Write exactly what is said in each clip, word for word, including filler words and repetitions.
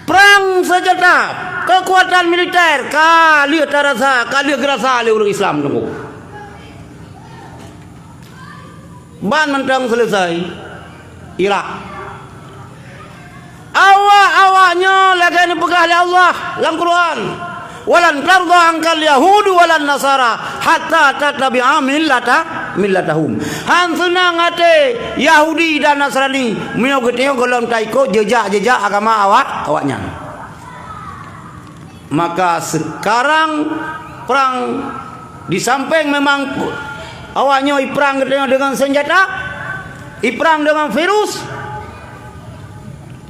Prang seunjata, keukuatan militer ka lheueh tarasa, ka lheueh geurasa lé ureuëng Islam teungku. Ban mantong seuleusai Irak. Awak-awak nyoe lagée neupeugah lé Allah lam Quran, "Walan tardha angkal yahudu walan nasara hatta tattabi'a millata, millatahum." Han seunang até Yahudi dan Nasrani meunyoe geutanyoe gohlom taikot jeujak-jeujak agama awak, awaknyan. Maka sekarang perang, di samping memang awak nyoe iprang geutanyoe deungon senjata, iprang deungon virus,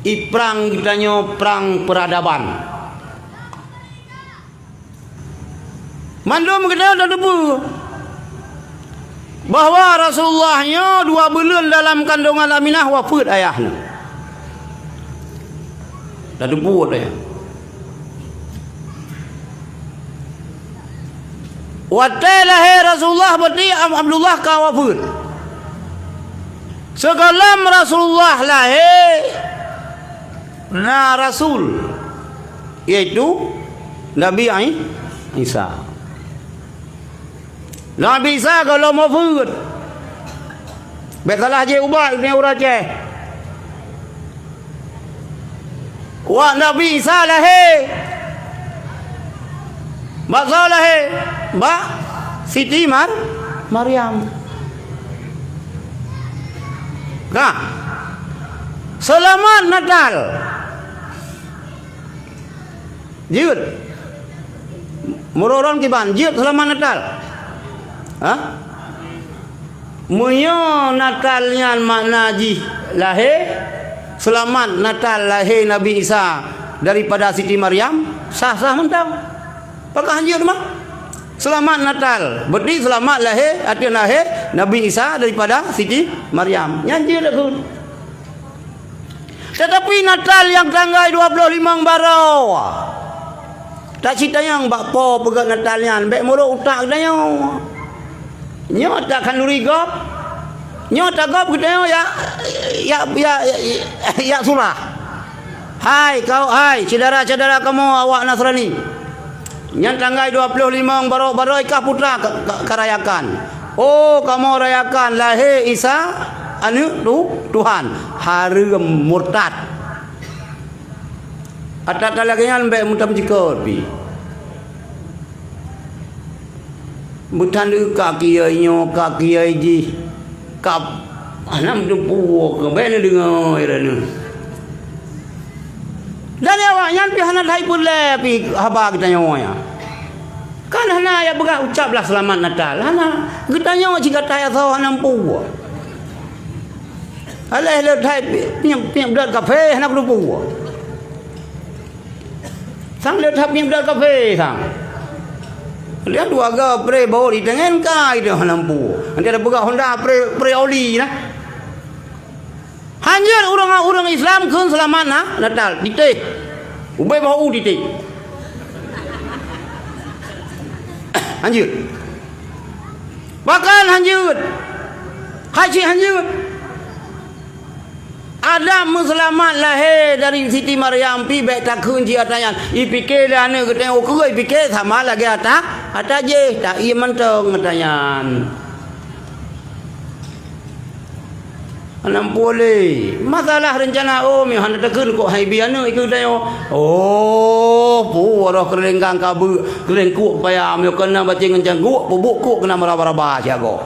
iprang geutanyoe prang peradaban. Mandum geutanyoe tateupeue bahwa Rasulullah nyoe dua buleuen dalam kandungan Aminah wafeuet ayah nyoe. Tateupeue watée nyan. Watée lahé Rasulullah, berarti Ab-, Abdullah ka wafeuet. Sigohlom Rasulullah lahé, na rasul, yaitu Nabi Ai-, Isa. Nabi Isa gohlom wafeuet. Bék salah jih ubat ureuëng Aceh. Wak Nabi Isa lahé. Bak soe lahé? Bak Siti Mar-, Maryam. Nah, seulamat Natal. Jeuet. Meurorong kiban, jeuet seulamat Natal. Ha? Meunyoe Natal nyan makna jih lahé, seulamat Natal lahé Nabi Isa daripada Siti Maryam, sah-sah mantong. Pakon han jeuet mah? Seulamat Natal, berarti seulamat lahé, ateueh lahé Nabi Isa daripada Siti Maryam. Nyan jeuet lagun. Teutapi Natal nyang tanggai dua ploh limong baroe, taci tanyong bak po peugét Natal nyan, bék meurok utak geutanyoe. Nyoe takhanduri gob, nyoe tagob geutanyoe jak, jak, jak, jak surah. Hai kau, hai syedara-syedara kamoe awak Nasrani! Nyan tanggai dua ploh limong baroe-baroe kah putra ka, ka, ka rayakan. Oh, kamoe rayakan lahé Isa, aneuëk tu, Tuhan. Hareuem, murtad! Ata ka lagée nyan bék meutam jikot pih. Meutaneuka kiai nyoe, ka kiai jih, ka hana meuteupue keu bék neudeungoe droeneuh. Dan awaknyan pih hana that peureulée pih haba geutanyoe nyan. Kan hana jak peugah ucaplah seulamat Natal, hana. Geutanyoe cit ka that asoe hana meupeue. Aléh le that pih, pih, pih dat kafé hana meuteupue. Sang le that pih dat kafé sang. Dia dua ga pre bau di tangan ka itu hana meupeue. Nanti ada peugah Honda pre, pre oli nah. Hanjeuet ureuëng-ureuëng Islam kheun seulamat na, Natal, ditéh. Ubé bau ditéh. Hanjeuet. Pakon hanjeuet? Hai cit hanjeuet. Adam meuseulamat lahé dari Siti Maryam pih bék takheun cit ata nyan. Ipike lé aneuëk geutanyoe ukeue, ipike sama lagée ata, ata jéh, ta-, ie mantong ata nyan. Hana meupuléh. Masalah reuncana, oh, meuh hana takheun kok hai bi aneuëk ikeu tanyoe. Oh, pu roh keureuleng gang ka beuk, keureuleng kuek paya, meuh keunan baceng ngon cangguek, peubuet kuek keunan meuraba-raba siagoe.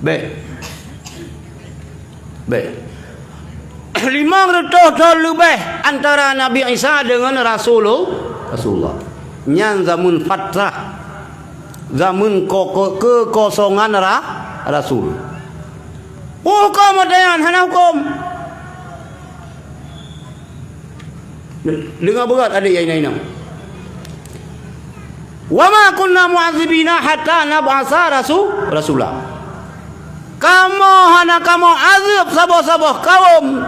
Bék. Bék. Limong reutôh thon leubeh antara Nabi Isa deungon Rasulul-, Rasulullah. Nyan zameun fatrah. Zameun ko-, ko-, keukosongan ra-, rasul. Peue hukôm watée nyan? Hana hukôm. Deungoe beugét adék nyang inong-inong. "Wa ma kunna mu'adzibina hatta nab'atsa rasu-, rasula." Kamoe hana kamoe azeueb saboh-saboh kawöm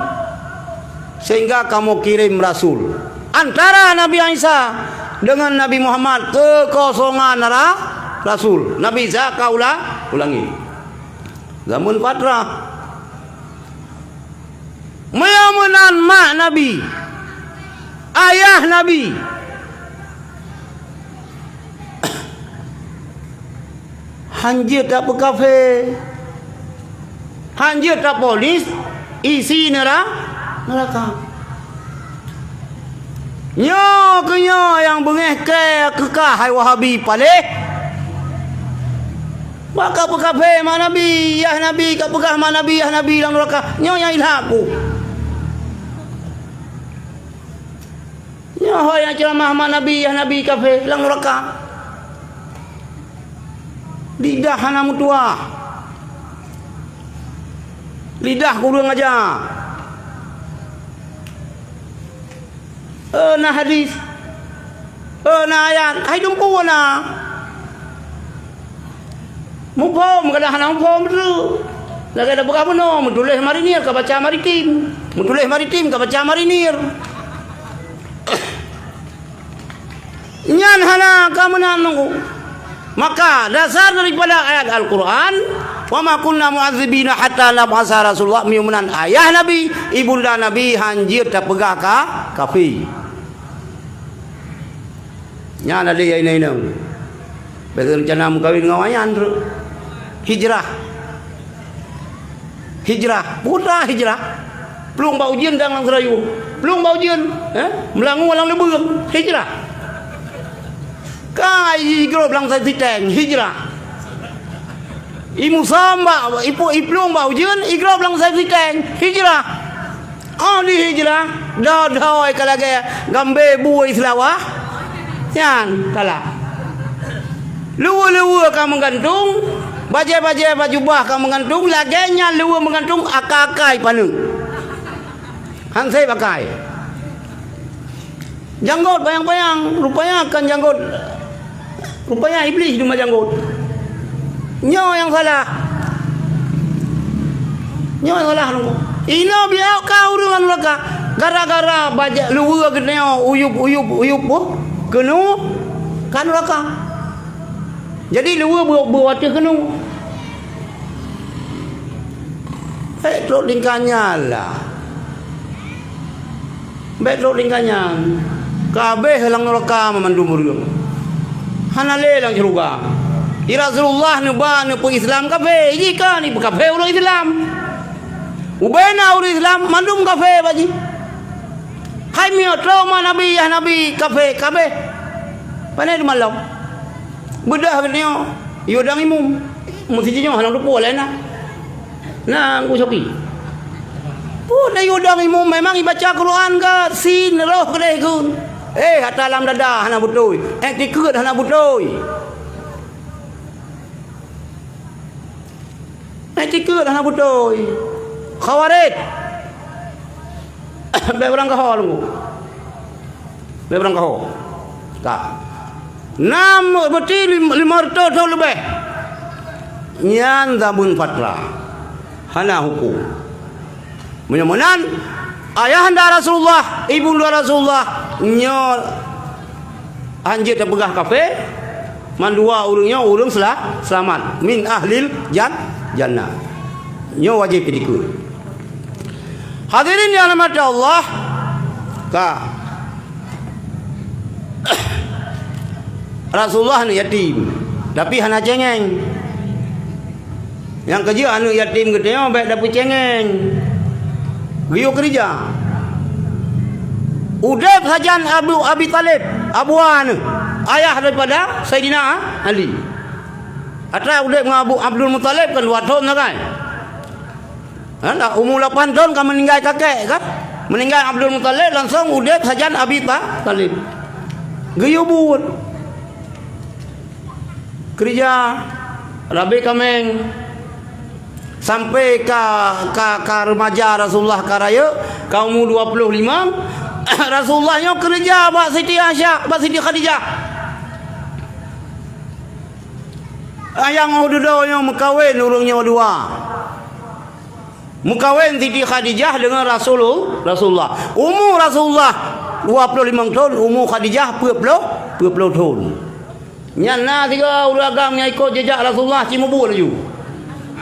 sehingga kamoe kirém rasul. Antara Nabi Isa deungon Nabi Muhammad keukosongan ra-, rasul. Nabi Isa ka u la-, u langét. Zameun fatrah. Meunyoe meunan mak Nabi, ayah Nabi, hanjeuet tapeukafé, hanjeuet taponis isi neura-, neuraka. Nyoe keuh nyoe nyang beungéh keu kah hai Wahabi paléh. Bak ka peukafé mak Nabi, yah Nabi, ka peugah mak Nabi, yah Nabi lam neuraka. Nyoe nyang ilhak ku. Nyoe ho nyang ceuramah mak Nabi, yah Nabi kafé lam neuraka. Lidah hana meutuah. Lidah kureueng aja. Eh, na hadis. Eh, na ayat. Hai dumpeue na. Muphom, kadang hana muphom tu. Lagèe dak peugah bunoe, meutuléh marinir ka baca maritim. Meutuléh maritim ka baca marinir. Nyan hana ka meunan nunggu. Maka dasar daripada ayat Al-Quran, "Wa ma kunna mu'adzibina hatta nab'atsa rasulullah," meunyoe meunan ayah Nabi, ibunda Nabi hanjeuet tapeugah ka kafé. Nyan ada ya inong-inong. Bèk rencana meukawen ngon awaknyan tu. Hijrah. Hijrah. Peue hijrah? Plueng bak ujeuen dan lam seurayu. Plueng bak ujeuen, eh? Meulangue lam leubeueng. Hijrah. Ka igrob lam siteng. Hijrah. Imusam bak, ipu-, iplueng bak ujeuen, igrob lam siteng. Hijrah. Oh, di hijrah, dodoi ka lagèe gambé bui seulawah. Nyan, salah. Luweue-luweue ka meugantung, bajèe-bajèe bak jubah ka meugantung, lagèe nyan luweue meugantung akai-akai paneuk. Han sép akai. Janggot bayang-bayang, rupanya kan janggot. Rupanya Iblis di rumah janggot. Nyoe nyang salah. Nyoe nyang salah nunggu. Inoe biak ka ureueng lam neuraka. Gara-gara bajèe luweue geutanyoe uyup-uyup, uyup, oh, keunoe ka neuraka. Jadi luweue beu-, beuateueh keunoe. Eh, trok tingkah nyan lah. Bèk trok tingkah nyan. Ka abéh lam neuraka mandum ureueng. Hana lé lam syeuruga. Di Rasulullah neuba neupeu Islam kafé, jih ka neupeukafé ureueng Islam. Ubé na ureueng Islam mandum kafé bak jih. Hai miyueb trok ma Nabi, yah Nabi kafé, ka abéh. Pane teumalong. Beudôh geutanyoe, yue dong imum. Meusi jinoe hana teupeue laén na. Na Teungku Coki. Peue na yue dong imum memang ibaca Quran ka sin roh keudeh keu. Eh, ata lam dada hana beutôi. Iktikeuet hana beutôi. Iktikeuet hana beutôi. Khawarij. Bèk urang keuho lunggu. Bèk urang keuho. Ka. Nam beuti lim-, limong reutôh thôn leubeh. Nyan zameun fatra. Hana huköm. Meunyoe meunan, ayahanda Rasulullah, ibunda Rasulullah, nyoe hanjeuet tapeugah kafé, mandua ureueng nyoe ureueng sela-, seulamat, min ahlil jan-, jannah. Nyoe wajéb iktikeuet. Hadirin yang dirahmati Allah, ka. Rasulullah aneuk yatim, tapi hana cengeng. Nyang keujeuet aneuk yatim geutanyoe bèk tapeucengeng. Geuyue keurija. Udeb sajan Abu, Abi Thalib, Abu An, ayah daripada Saidina Ali. Atra udeb ngon Abu Abdul Muthalib kan dua thôn sagai. Ha, dah umu lapan thôn ka meuninggai kakek kan? Meuninggai Abdul Muthalib langsong udeb sajan Abi Ta-, Thalib. Geuyue buet. Keurija, rabe kaméng. Sampai ka, ka, ka remaja Rasulullah ka rayeuk, ka umu dua puluh lima, Rasulullah nyoe keurija bak Siti Aisyah, bak Siti Khadijah. Ayah ngon dudoe nyoe meukawen ureueng nyoe dua. Meukawen Siti Khadijah deungon Rasulul-, Rasulullah. Umu Rasulullah dua puluh limong thon, umu Khadijah peuet ploh, peuet ploh thon. Nyan na sigoe ureueng agam nyang ikot jeujak Rasulullah, ci mubuet laju.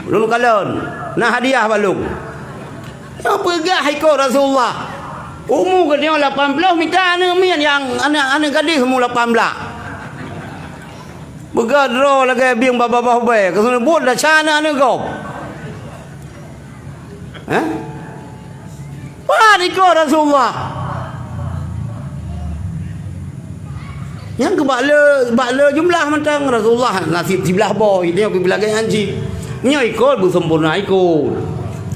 Lôn kalon, na hadiah bak lôn. Nyoe peugah ikot Rasulullah. Umu geutanyoe lapan ploh mita aneuk miet nyang aneuk-aneuk gadéh umu lapan blah. Peugah droe lagée bieng babah-babah ubée, keuneuk buet desya aneuk-aneuk gob. Hah? Pat ikot Rasulullah. Nyang keu bak le, bak le jumlah mantong Rasulullah nasib siblah boh, itu nyang keu lagée nyan cit. Nyoe ikot beusempurna ikot.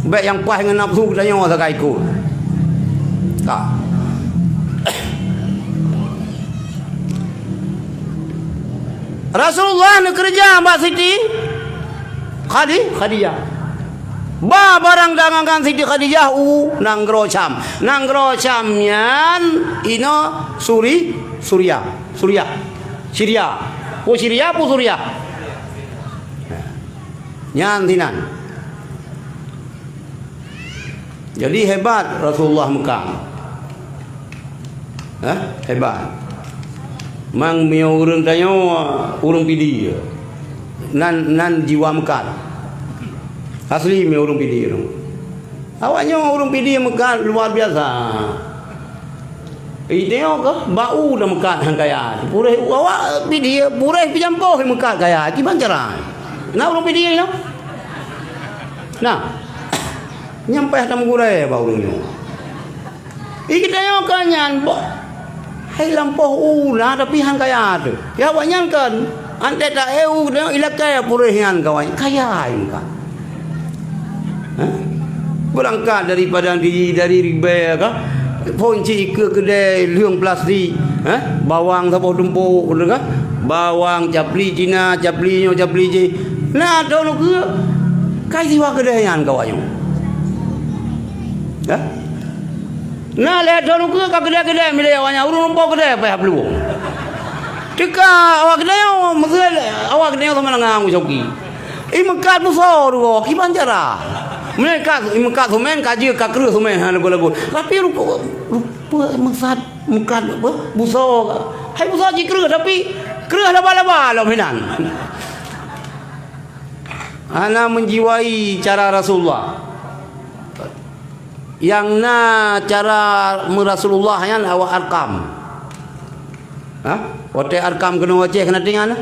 Bék nyang paih ngon nafsu geutanyoe sagai ikot. Ka. Rasulullah neukeureuja bak Siti Khadi-, Khadijah. Ba barang dagangan Siti Khadijah u nanggroe Syam. Nanggroe Syam nyan inoe Suri-, Suria, Suria, Syria. Pu Syria, pu Suria. Nyan sinan. Jadi hebat Rasulullah Mekah. Hah? Hebat. Mang meunyoe ureuëng tanyoe ureuëng Pidie. Nan, nan jiwa meukat. Asli meunyoe ureuëng Pidie tu. Awaknyoe ureuëng Pidie meukat luar biasa. Iteunyoe keuh bak u dah meukat han kaya. Puréh awak Pidie, puréh pijampoh meukat kaya. Kiban cara. Na ureuëng Pidie nyoe? Nah. Nyang payah tameugurai bak ureuëng nyoe. Ih, geutanyoe ka nyan, bah, hai lampôh u na, tapi han kaya teuh. Ya, awaknyan kan, antée ta-eu geutanyoe ilakée puréh nyan kawan, kaya nyan kan. Hah? Beurangkat daripada di, dari ribée ka, phon cit ikeue keudée lheueng plastik, hah? Bawang saboh tumpok, beutôi ka? Bawang, capli Cina, capli nyoe, capli jih. Na droeneuh keue, kai siwa keudée nyan kawan nyoe. Hah? Na lhée droeneuh keue ka keudée-keudée milék awaknyan, ureuëng lumpoe keudée payah peuluwong. Teuka awak geutanyoe, meuseuet awak geutanyoe sama dengan Abu Syauki. I meukat busoe rugoe, kiban cara. Meunyoe ka, i meukat seumén, ka jeuet ka kreueh seumén, hana lagu-lagu. Tapi rupa, rupa meusat meukat apa? Busoe. Hai busoe jikreueh, tapi kreueh laba-laba lom hinan. Hana menjiwai cara Rasulullah. Nyang na cara meurasulullah nyan awak Arkam. Ha? Watée Arkam keunoe Aceh keunatingan,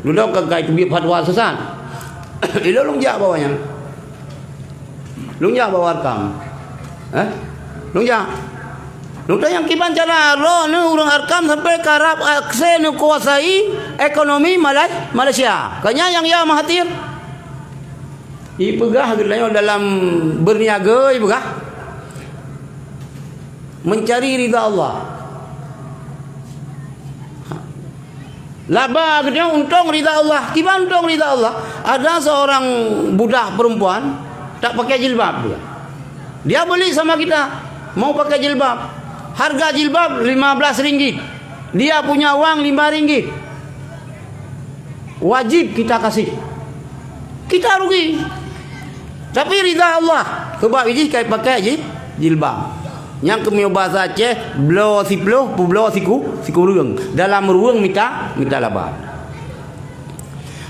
dudoe ka kai teubiet fatwa sesat. Ilôn lôn jak bak awaknyan. Lôn jak bak Arkam. Ha? Lôn jak. Lôn tanyong kiban cara droeneuh ureuëng Arkam sampai karab akse neukuasai ekonomi Malai-, Malaysia. Kanya nyang ya Mahathir. Ipeugah geutanyoe dalam beurniaga, ipeugah mencari ridha Allah. Laba geutanyoe untông ridha Allah. Kiban untông ridha Allah? Ada seorang budak perempuan tak pakai jilbab dia. Dia beli sama kita, mau pakai jilbab. Harga jilbab lima belas ringgit. Dia punya uang lima ringgit. Wajib kita kasih. Kita rugi. Tapi ridha Allah. Sebab jih kai pakai ji-, jilbab. Nyang keumeunyoe bahasa Aceh, bloe siploh, peubloe siku-, sikureueng. Dalam rueng mita, mita laba.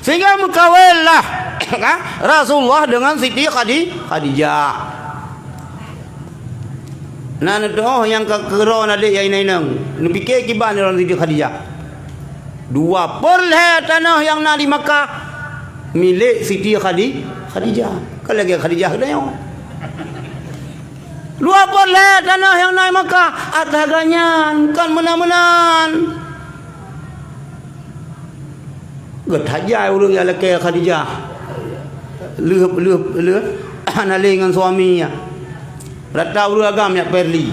Sehingga meukawinlah, kan, Rasulullah dengan Siti Khadi-, Khadijah. Na neutuoh nyang ka keudroe adék nyang inong-inong. Neupike kiban ngon Siti Khadijah. Dua peureulhée tanoh nyang na di Makkah milék Siti Khadi-, Khadijah. Kon lagée Khadijah geutanyoe. Dua peureulhée tanoh nyang na di Makkah, atra geuh nyan kon meunan-meunan. Geutajai ureuëng nyang lakée Khadijah. Lheueh, lheueh, lheueh hana lé ngon suami nyan. Rata ureuëng agam jak Perli.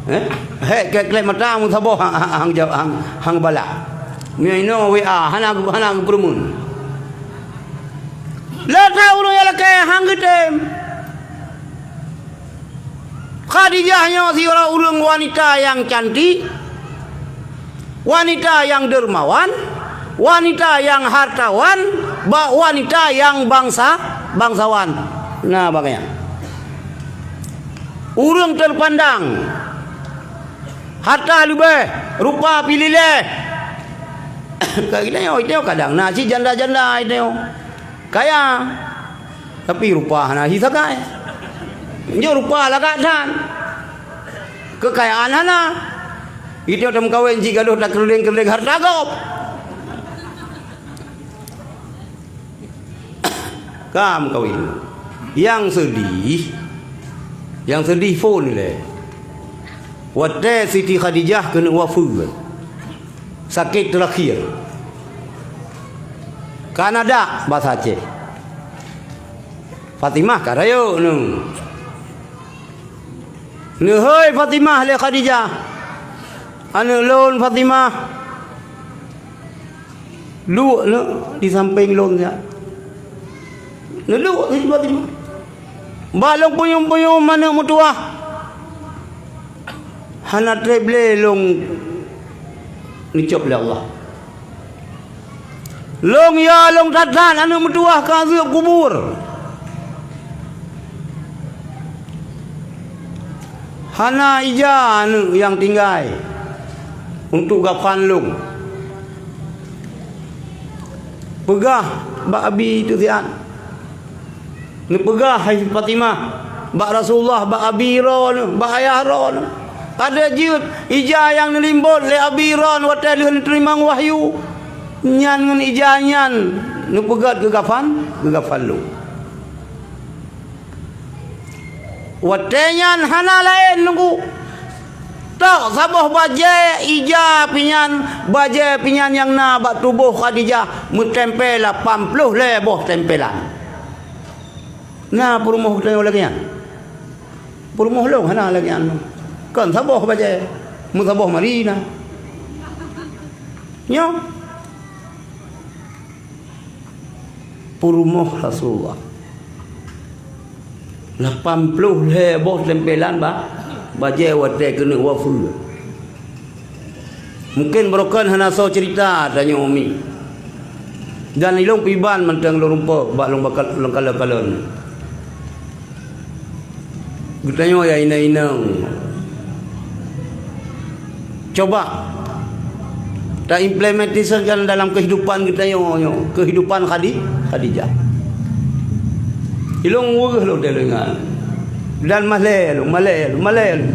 Eh? Hék kleb-kleb mata meusaboh hang, hang, hang, hang, hang balak. Meunyoe inoe W A hana, hana geupeureumeun. Rata ureuëng nyang lakée hang geutem. Khadijah nyoe sidroe ureuëng wanita nyang cantik, wanita nyang dermawan, wanita nyang hartawan, ba-, wanita nyang bangsa-, bangsawan. Na, bak nyan. Ureuëng terpandang, harta leubeh, rupa pih ilée. Ka geutanyoe, geutanyoe kadang na cit janda-janda geutanyoe. Kaya. Tapi rupa hana hi sagai. Nyoe rupa lagak that. Keukayaan hana. Itu tameukawen cit gadoh takeureudeng-keureudeng hareuta gob. Ka meukawen. Nyang seudeh, nyang seudeh phon ilée. Watée Siti Khadijah keuneuk wafeuet, sakét teurakhé, ka na dak basa Aceh. Fatimah ka rayeuk neuh. Neuhôi Fatimah lé Khadijah, "Aneuëk lôn Fatimah, duek neuh di sampéng lôn siat." Neuduek Siti Fatimah. "Bah lôn punyuem-punyuem aneuëk meutuwah, hana treb lé lôn neucok lé Allah. Lôn ya lôn that-that aneuëk meutuwah ka zeueb kubur. Hana ija aneuëk nyang tinggai untuk gafan lôn. Peugah bak abi teuh siat." Neupeugah hai Fatimah bak Rasulullah, bak abi droeneuh, bak ayah droeneuh. Ada jeuet ija nyang neulimbot lé abi droeneuh watée lheueh neuteurimong wahyu. Nyan ngon ija nyan neupeugét keu gafan, keu gafan lôn. Watée nyan hana laén nunggu. Tok saboh bajée ija pinyan, bajée pinyan nyang na bak tuboh Khadijah meutempé lapan ploh lhée boh tempelan. Na peurumoh geutanyoe lagée nyan? Peurumoh lôn hana lagée nyan. Kon saboh bajée, meusaboh mari na. Nyoe peurumoh Rasulullah. Lapan ploh lhée boh tempelan ba-, bajée watée keuneuk wafeuet. Mungken barokon hana soe ceurita tanyoe umi. Dan ilôn piban mantong lôn rumpok bak lôn bakal-, lôn kalon-kalon. Geutanyoe ya inong-inong, coba taimplementasikan dalam kehidupan geutanyoe nyoe, kehidupan Khadi-, Khadijah. Ilôn weueh lôn teuingat. Dan malée lôn, malée lôn, malée lôn.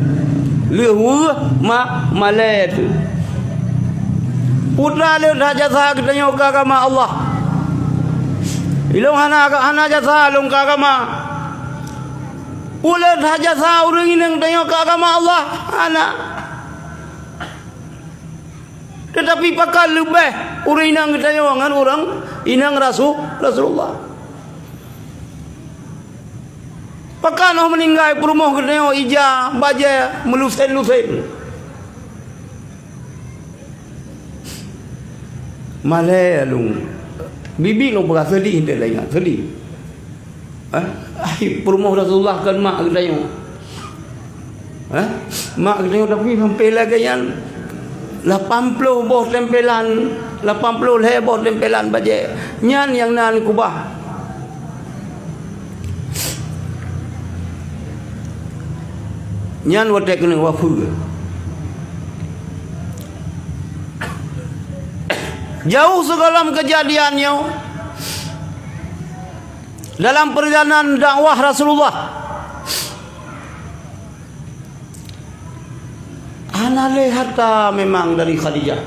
Lheueh weueh ma-, malée teuh. Peue lé that jasa geutanyoe keu agama Allah. Ilôn hana, hana jasa lôn keu agama. Ulôn that jasa ureuëng inong tanyoe keu agama Allah, hana. Teutapi pakon leubeh ureuëng inong geutanyoe ngon ureuëng inong Rasu-, Rasulullah. Pakon óh meuninggai peurumoh geutanyoe ija, bajée, meulusén-lusén. Malée lôn. Bibi lôn peugah seudeh, teuingat seudeh. Eh, ai, peurumoh Rasulullah kon mak geutanyoe. Eh, mak geutanyoe tapi sampai lagée nyan lapan ploh boh tempelan, lapan ploh lhée boh tempelan bajée. Nyan nyang na neukubah. Nyan watée keuneuk wafeuet. Jauh sigohlom keujadian nyoe dalam peurjalanan dakwah Rasulullah. Hana lé hareuta memang dari Khadijah.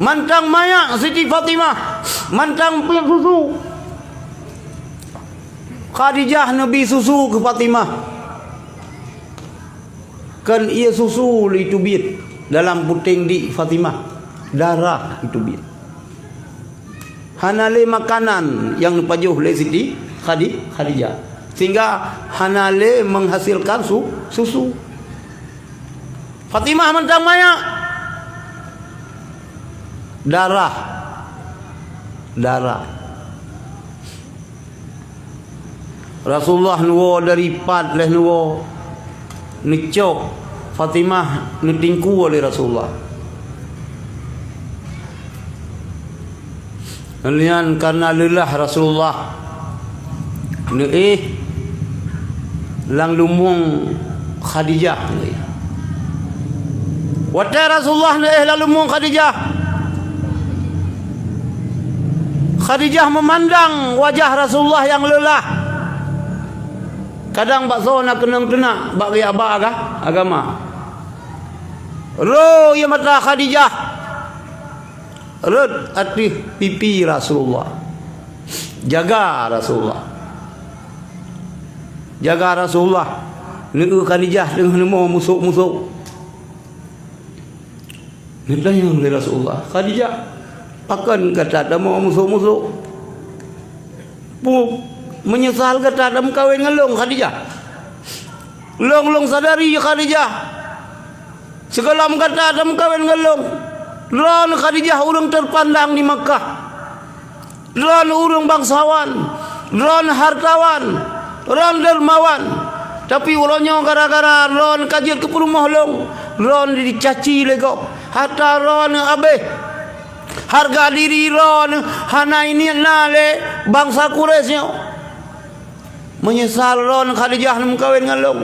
Mantong manyak Siti Fatimah, mantong piep susu. Khadijah neubi susu keu Fatimah. Kon ié susu lé teubiet dalam puténg di Fatimah, darah teubiet. Hana lé makanan nyang neupajoh lé Siti Khadi-, Khadijah, sehingga hana lé menghasilkan su-, susu. Fatimah mantong manyak, darah, darah. Rasulullah neuwoe dari pat lheueh neuwoe, neucok Fatimah neutingkue lé Rasulullah. Nyan karena leulah Rasulullah neuéh lam lumueng Khadijah. Watée Rasulullah neuéh lam lumueng Khadijah, Khadijah meumandang wajah Rasulullah nyang leulah. Kadang bak soe na keunong teunak bak geujak ba aga-, agama. Roh ie mata Khadijah rhot ateueh pipi Rasulullah. Jaga Rasulullah. Jaga Rasulullah. Neu Khadijah teungoh neumo musôk-musôk. Neutanyong lé Rasulullah, "Khadijah, pakon gata tamoe musôk-musôk? Pu-, meunyeusal gata tameukawen ngon lôn, Khadijah? Lôn, lôn sadari, Khadijah, sigohlom gata tameukawen ngon lôn, droeneuh Khadijah ureuëng teupandang di Makkah." Droeneuh ureuëng bangsawan, droeneuh hartawan, droeneuh dermawan. Tapi uroe nyoe gara-gara droeneuh ka jeuet keu peurumoh lôn, droeneuh jicaci lé gob. Hareuta droeneuh habéh. Hareuga diri droeneuh hana jiniet na lé bansa Quraisy nyoe. Meunyeusal droeneuh Khadijah neumeukawen ngon lôn.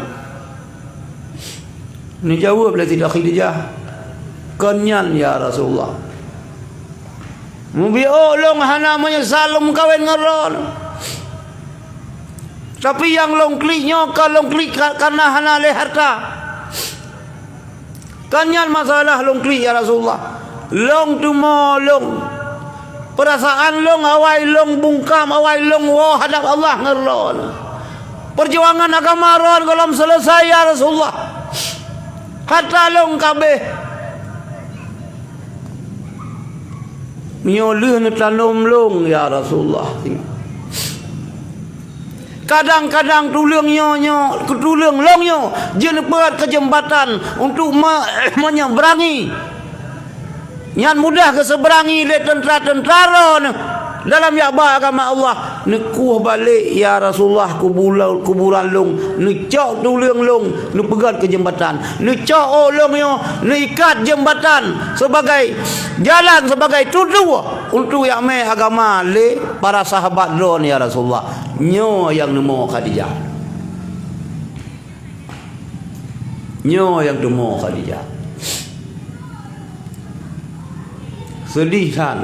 Neujaweueb lé Siti Khadijah, "Kon nyan, ya Rasulullah. Mubiôh lôn hana meunyeusal lôn meukawen ngon droeneuh. Tapi nyang lôn klik nyoe ka lôn klik ka-, kareuna hana lé hareuta. Kon nyan masalah lôn klik, ya Rasulullah. Lôn tumo lôn. Peurasaan lôn awai lôn bungkam, awai lôn woe hadab Allah ngon droeneuh. Peurjuangan agama droeneuh gohlom seuleusai, ya Rasulullah. Hareuta lôn ka abéh. Meunyoe lheueh neutanom lôn, ya Rasulullah." Kadang-kadang tuleueng nyoe, nyoe, tuleueng lôn nyoe jeuet neupeuet keu jeumbatan untuk me-, menyeuberangi. Nyan mudah geuseuberangi lé teuntra-teuntra droeneuh dalam jak ba agama Allah. Neukueh balek, ya Rasulullah, kubula-, kuburan lôn, neucok tuleueng lôn, neupeugöt keu jeumbatan. Neucok ôk lôn nyoe, neuikat jeumbatan sebagai jalan, sebagai tutoe untuk jak mé agama lé para sahabat droeneuh, ya Rasulullah. Nyoe nyang neumo Khadijah. Nyoe nyang tumo Khadijah. Seudeh that.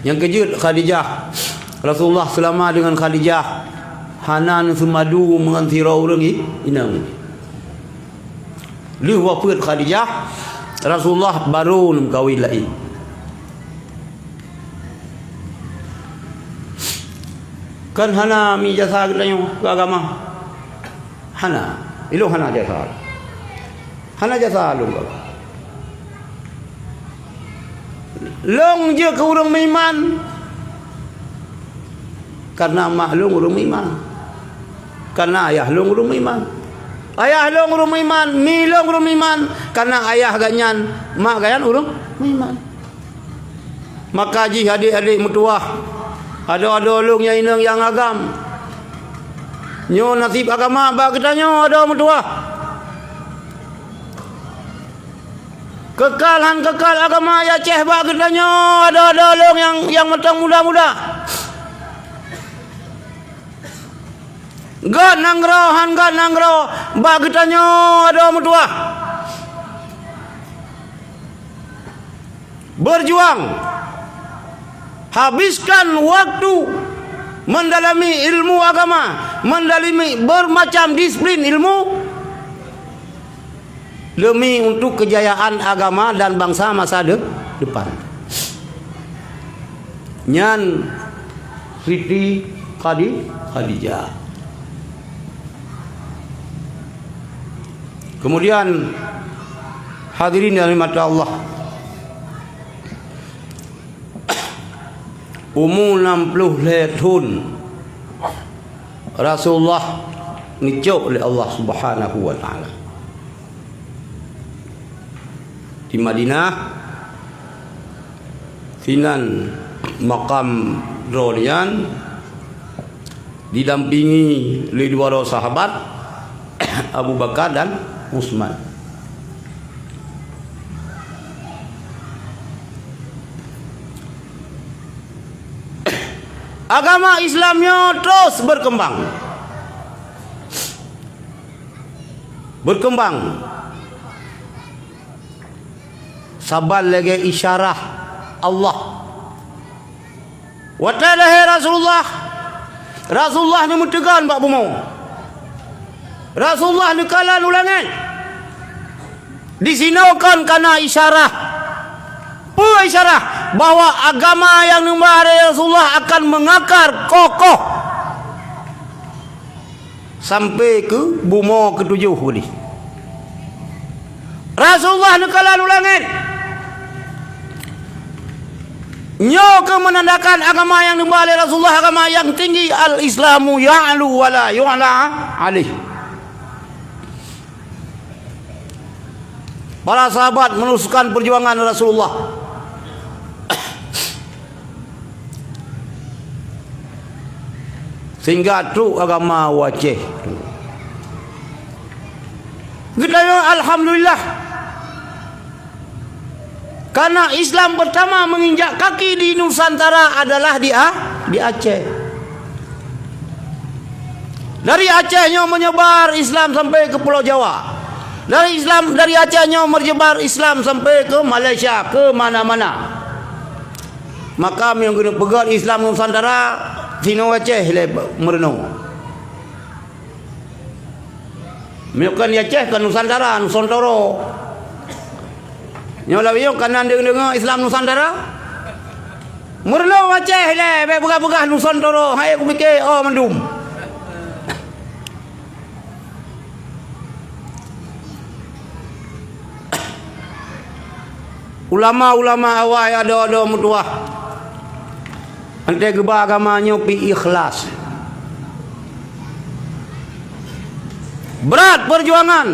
Nyang keujeuet Khadijah, Rasulullah seulama deungon Khadijah hana neuseumadu meungon sidroe ureuëng i-, inong. Lheueh wafeuet Khadijah, Rasulullah barô neumeukawen laén. Kan hana mi jasa geutanyoe keu agama? Hana. Ilôn hana jasa. Hana jasa lôn keu agama. Lôn jeuet keu ureuëng meuiman. Kareuna mak lôn ureuëng meuiman. Kareuna ayah lôn ureuëng meuiman. Ayah lôn ureuëng meuiman, mi lôn ureuëng meuiman. Kareuna ayah gobnyan, mak gobnyan ureuëng meuiman. Maka jih adék-adék meutuwah, adoe-adoe lôn nyang inong nyang agam. Nyoe naseb agama bak geutanyoe adoe meutuwah. Keukal han keukal agama i Aceh bak geutanyoe adoe-adoe lôn nyang, nyang mantong muda-muda. Gét nanggroe han gét nanggroe bak geutanyoe adoe meutuwah. Berjuang, habiskan waktu mendalami ilmu agama, mendalami bermacam disiplin ilmu demi untuk kejayaan agama dan bangsa masa de-, depan. Nyan Siti Khadi-, Khadijah. Kemudian, hadirin yang dirahmati Allah, umu enam puluh lhée thon Rasulullah neucok lé Allah Subhanahu wa Taala. Di Madinah, sinan makam droe nyan didampingi lé dua droe sahabat, Abu Bakar dan Utsman. Agama Islam nyoe terus berkembang. Berkembang. Saban lagée isyarah Allah. Watée lahé Rasulullah, Rasulullah neumeuteugon bak bumoe. Rasulullah neukalon u langét. Disinoe kon kana isyarah. Peue isyarah? Bahwa agama nyang neuba lé Rasulullah akan meungakar kokoh sampai keu bumoe keutujoh tadi. Rasulullah neukalon u langét. Nyoe keuh meunandakan agama nyang neuba lé Rasulullah agama nyang tinggi, al-Islamu ya'lu wa la yu'la alaih. Para sahabat meneruskan perjuangan Rasulullah. Sehingga trok agama u Aceh. Geutanyoe alhamdulillah. Karena Islam pertama menginjak kaki di Nusantara adalah di A-, di Aceh. Dari Aceh nyoe menyebar Islam sampai ke Pulau Jawa. Dari Islam, dari Aceh nyoe menyebar Islam sampai ke Malaysia, ke mana-mana. Maka meunyoe geuneuk peugöt Islam Nusantara, sinoe Aceh lé meurunoe. Meunyoe kon di Aceh, kon Nusantara, Nusontoro. Nyoe lawét nyoe kana deungoe Islam Nusantara. Meurunoe Aceh lé, bèk peugah-peugah Nusontoro, hai kupiké, oh, mandum. Ulama-ulama awai adoe-adoe meutuwah. Enteuk geuba agama nyoe pih ikhlas. Brat perjuangan.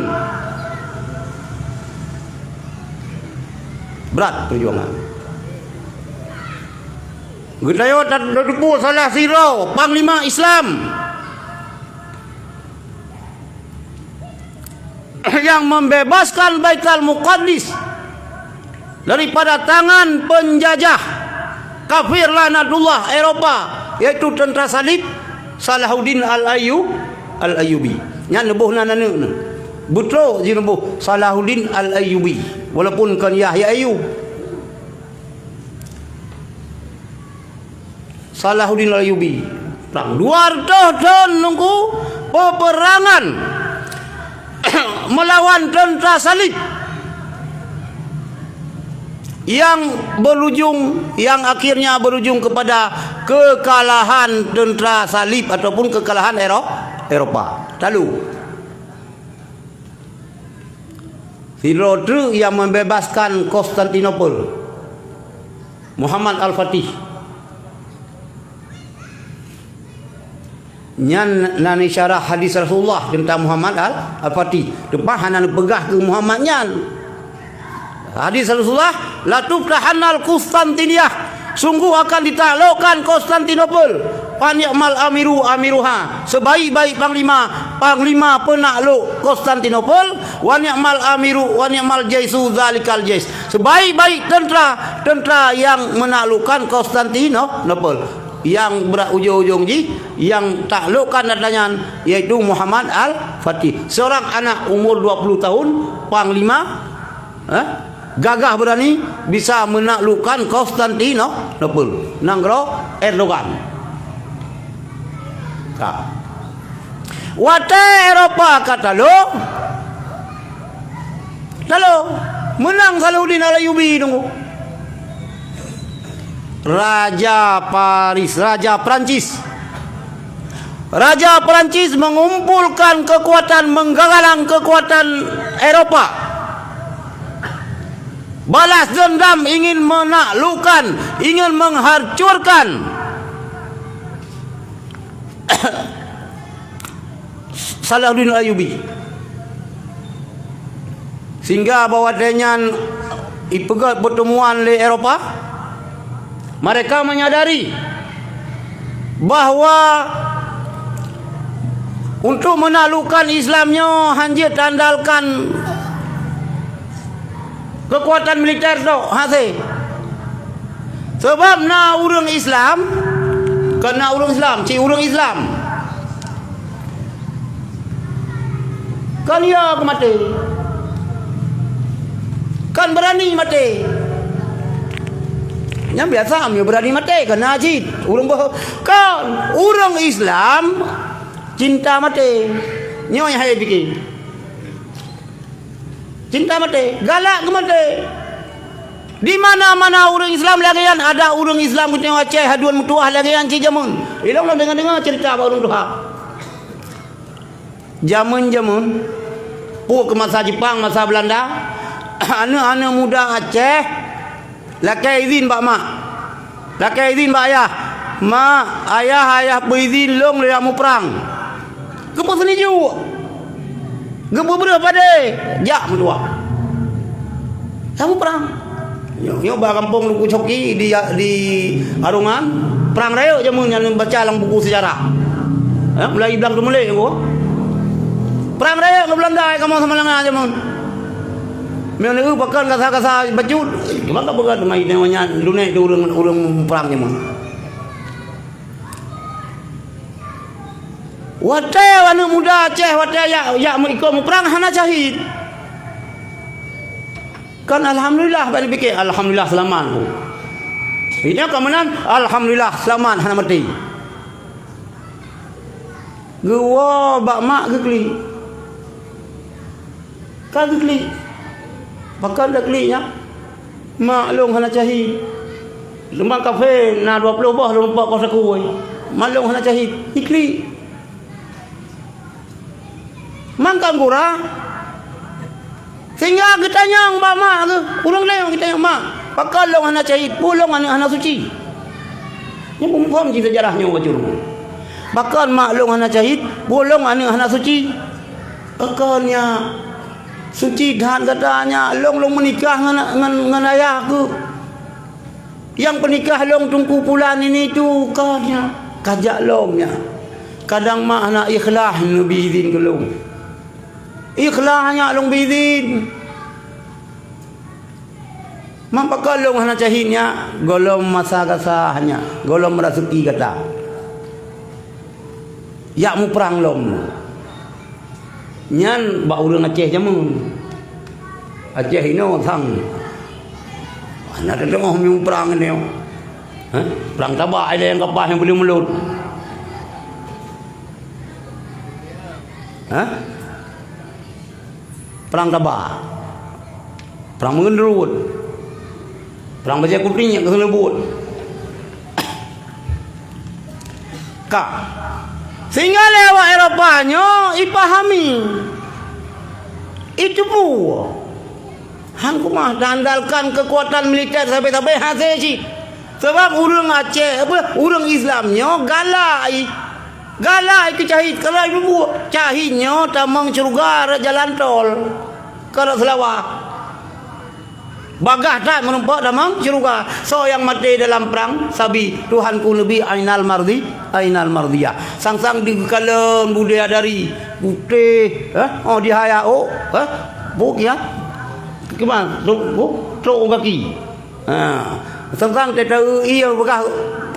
Brat perjuangan. Geutanyoe tateupeue salah sidroe panglima Islam yang membebaskan Baitul Muqaddis daripada tangan penjajah kafir laknatullah Eropa, yaitu tentara salib Salahuddin Al-Ayu-, Al-Ayyubi. Nyan neuboh nan aneuk nyoe. Beutrok jih neuboh Salahuddin Al-Ayyubi, walaupun kon Yahya Ayyub. Salahuddin Al-Ayyubi. Perang dua ratus thon nunggu peperangan melawan tentara salib yang berujung, yang akhirnya berujung kepada kekalahan tentara salib ataupun kekalahan Ero-, Eropa. Lalu, sidroe treuk yang membebaskan Konstantinopel, Muhammad Al-Fatih. Nyan na neusyarah hadis Rasulullah teuntang Muhammad Al-, Al-Fatih. Teuma hana neupeugah keu Muhammad nyan. Hadis Rasulullah, "La tuftahanna Al-Qustantiniyah." Sungguh akan ditaklukkan Konstantinopel. "Fa ni'mal amiru amiruha." Sebaik-baik panglima, panglima penakluk Konstantinopel. "Wa ni'mal amiru, wa ni'mal jaisu dzalikal jais." Sebaik-baik tentara, tentara yang menaklukkan Konstantinopel. Yang brat ujong-ujong jih, yang taklukkan ata nyan, yaitu Muhammad Al-Fatih. Seorang anak umur dua puluh tahun, panglima, eh, gagah berani, bisa menaklukkan Konstantinopel, nanggroe Erdogan. Ka. Watèe Eropa ka talo, talo, meunang Salahuddin Al-Ayyubi nunggu. Raja Paris, Raja Perancis. Raja Perancis mengumpulkan kekuatan, menggalang kekuatan Eropa. Balas dendam, ingin menaklukkan, ingin menghancurkan Salahuddin Ayyubi. Sehingga bak watèe nyan ipeugöt pertemuan lé Eropa, mereka menyadari bahwa untuk menaklukkan Islam nyoe hana jeuet taandalkan keukuatan militer tok, hase. Sabab na ureueng Islam, kon na ureueng Islam, cit ureueng Islam. Kon ya keu maté. Kon beurani maté. Nyang biasa meunyoe beurani maté, keunan cit. Ureuëng boh kon, ureuëng Islam cinta maté. Nyoe nyang hai pike. Cinta maté, galak keu maté. Di mana-mana ureuëng Islam lagée nyan, ada ureuëng Islam geutanyoe Aceh haduen meutuwah lagée nyan cit jameun. Ilong lôn deungoe-deungoe ceurita bak ureuëng tuha. Jameun-jameun, pue keu masa Jepang, masa Beulanda, aneuëk-aneuëk muda Aceh lakée idhin bak mak, lakée idhin bak ayah. "Mak, ayah, ayah peuidhin lôn lôn jak muprang." Geupeuseunijok, geupeubreueh padé, jak meutuwah. Jak muprang. Nyoe, nyoe bak gampông Luku Coki di, di Arungan, prang rayeuk jameun nyan baca lam buku sejarah. Eh, mulai blang teumulék nyoe. Prang rayeuk ngon Beulanda ai kamoe sama lenga jameun. Meunyoe pakon gasa-gasa bacut, cuma ka peugah teuma nyan lunek tu ureuëng, ureuëng prang jameun. Watée aneuëk muda Aceh, watée jak, jak meuikot muprang hana syahid. Kan alhamdulillah, bak jipike, alhamdulillah seulamat ku. Ini ka meunan, alhamdulillah seulamat hana maté. Geuwoe bak mak geuklik. Ka geuklik. Pakon geuklik nyan? "Mak lôn hana syahid. Teuma kafé na dua ploh boh lôn pok koh saku woi. Mak lôn hana syahid." Jiklik. Mangkang gura. Sehingga geutanyong bak mak geuh, ureuëng laén geutanyong, "Mak, pakon lôn hana syahid? Peue lôn aneuëk hana suci?" Nyoe muphom cit seujarah nyoe bacut. "Pakon mak lôn hana syahid? Peue lôn aneuëk hana suci?" "Pakon nyak? Suci that gata nyak, lôn, lôn meunikah ngon, ngon, ngon ayah keuh. Nyang peunikah lôn Teungku Pulan ini tu kon nyak, ka jak lom nyak. Kadang mak hana ikhlas neubi idhin keu lôn. Ikhlas nyak lôn bi idhin. Mak pakon lôn hana syahid nyak, gohlom masa gasa nyak, gohlom raseuki gata. Jak muprang lom." Nyan bak ureuëng Aceh jameun. Aceh inoe sang. Hana teudeungoe muprang inoe. Hah? Prang tabak ilée nyang kapah nyang beuleumeulot. Hah? Prang tabak. Prang meungeurot. Prang bajée kuténg nyang keuneuk buet. Ka. Sehingga lé awak Eropa nyoe ipahami. Itu pue. Han keumah taandalkan keukuatan militer sabe-sabe hase cit. Sabab ureuëng Aceh, apa, ureuëng Islam nyoe galak. Galak keu cahit, kalau ibu cahit nyoe tamong syeuruga rot jalan tol. Ka rot Seulawah. Bagah that meurumpok tamong syeuruga. Soe nyang maté dalam prang sabi, "Tuhanku Nabi, ainal mardi, ainal mardiyah." Sang-sang di kalon budaya dari putéh, eh? Oh, di haya, oh, eh? Buk ya. Keuman, trok, buk, trok gaki. Ha, sang-sang teuta-eu ié peugah,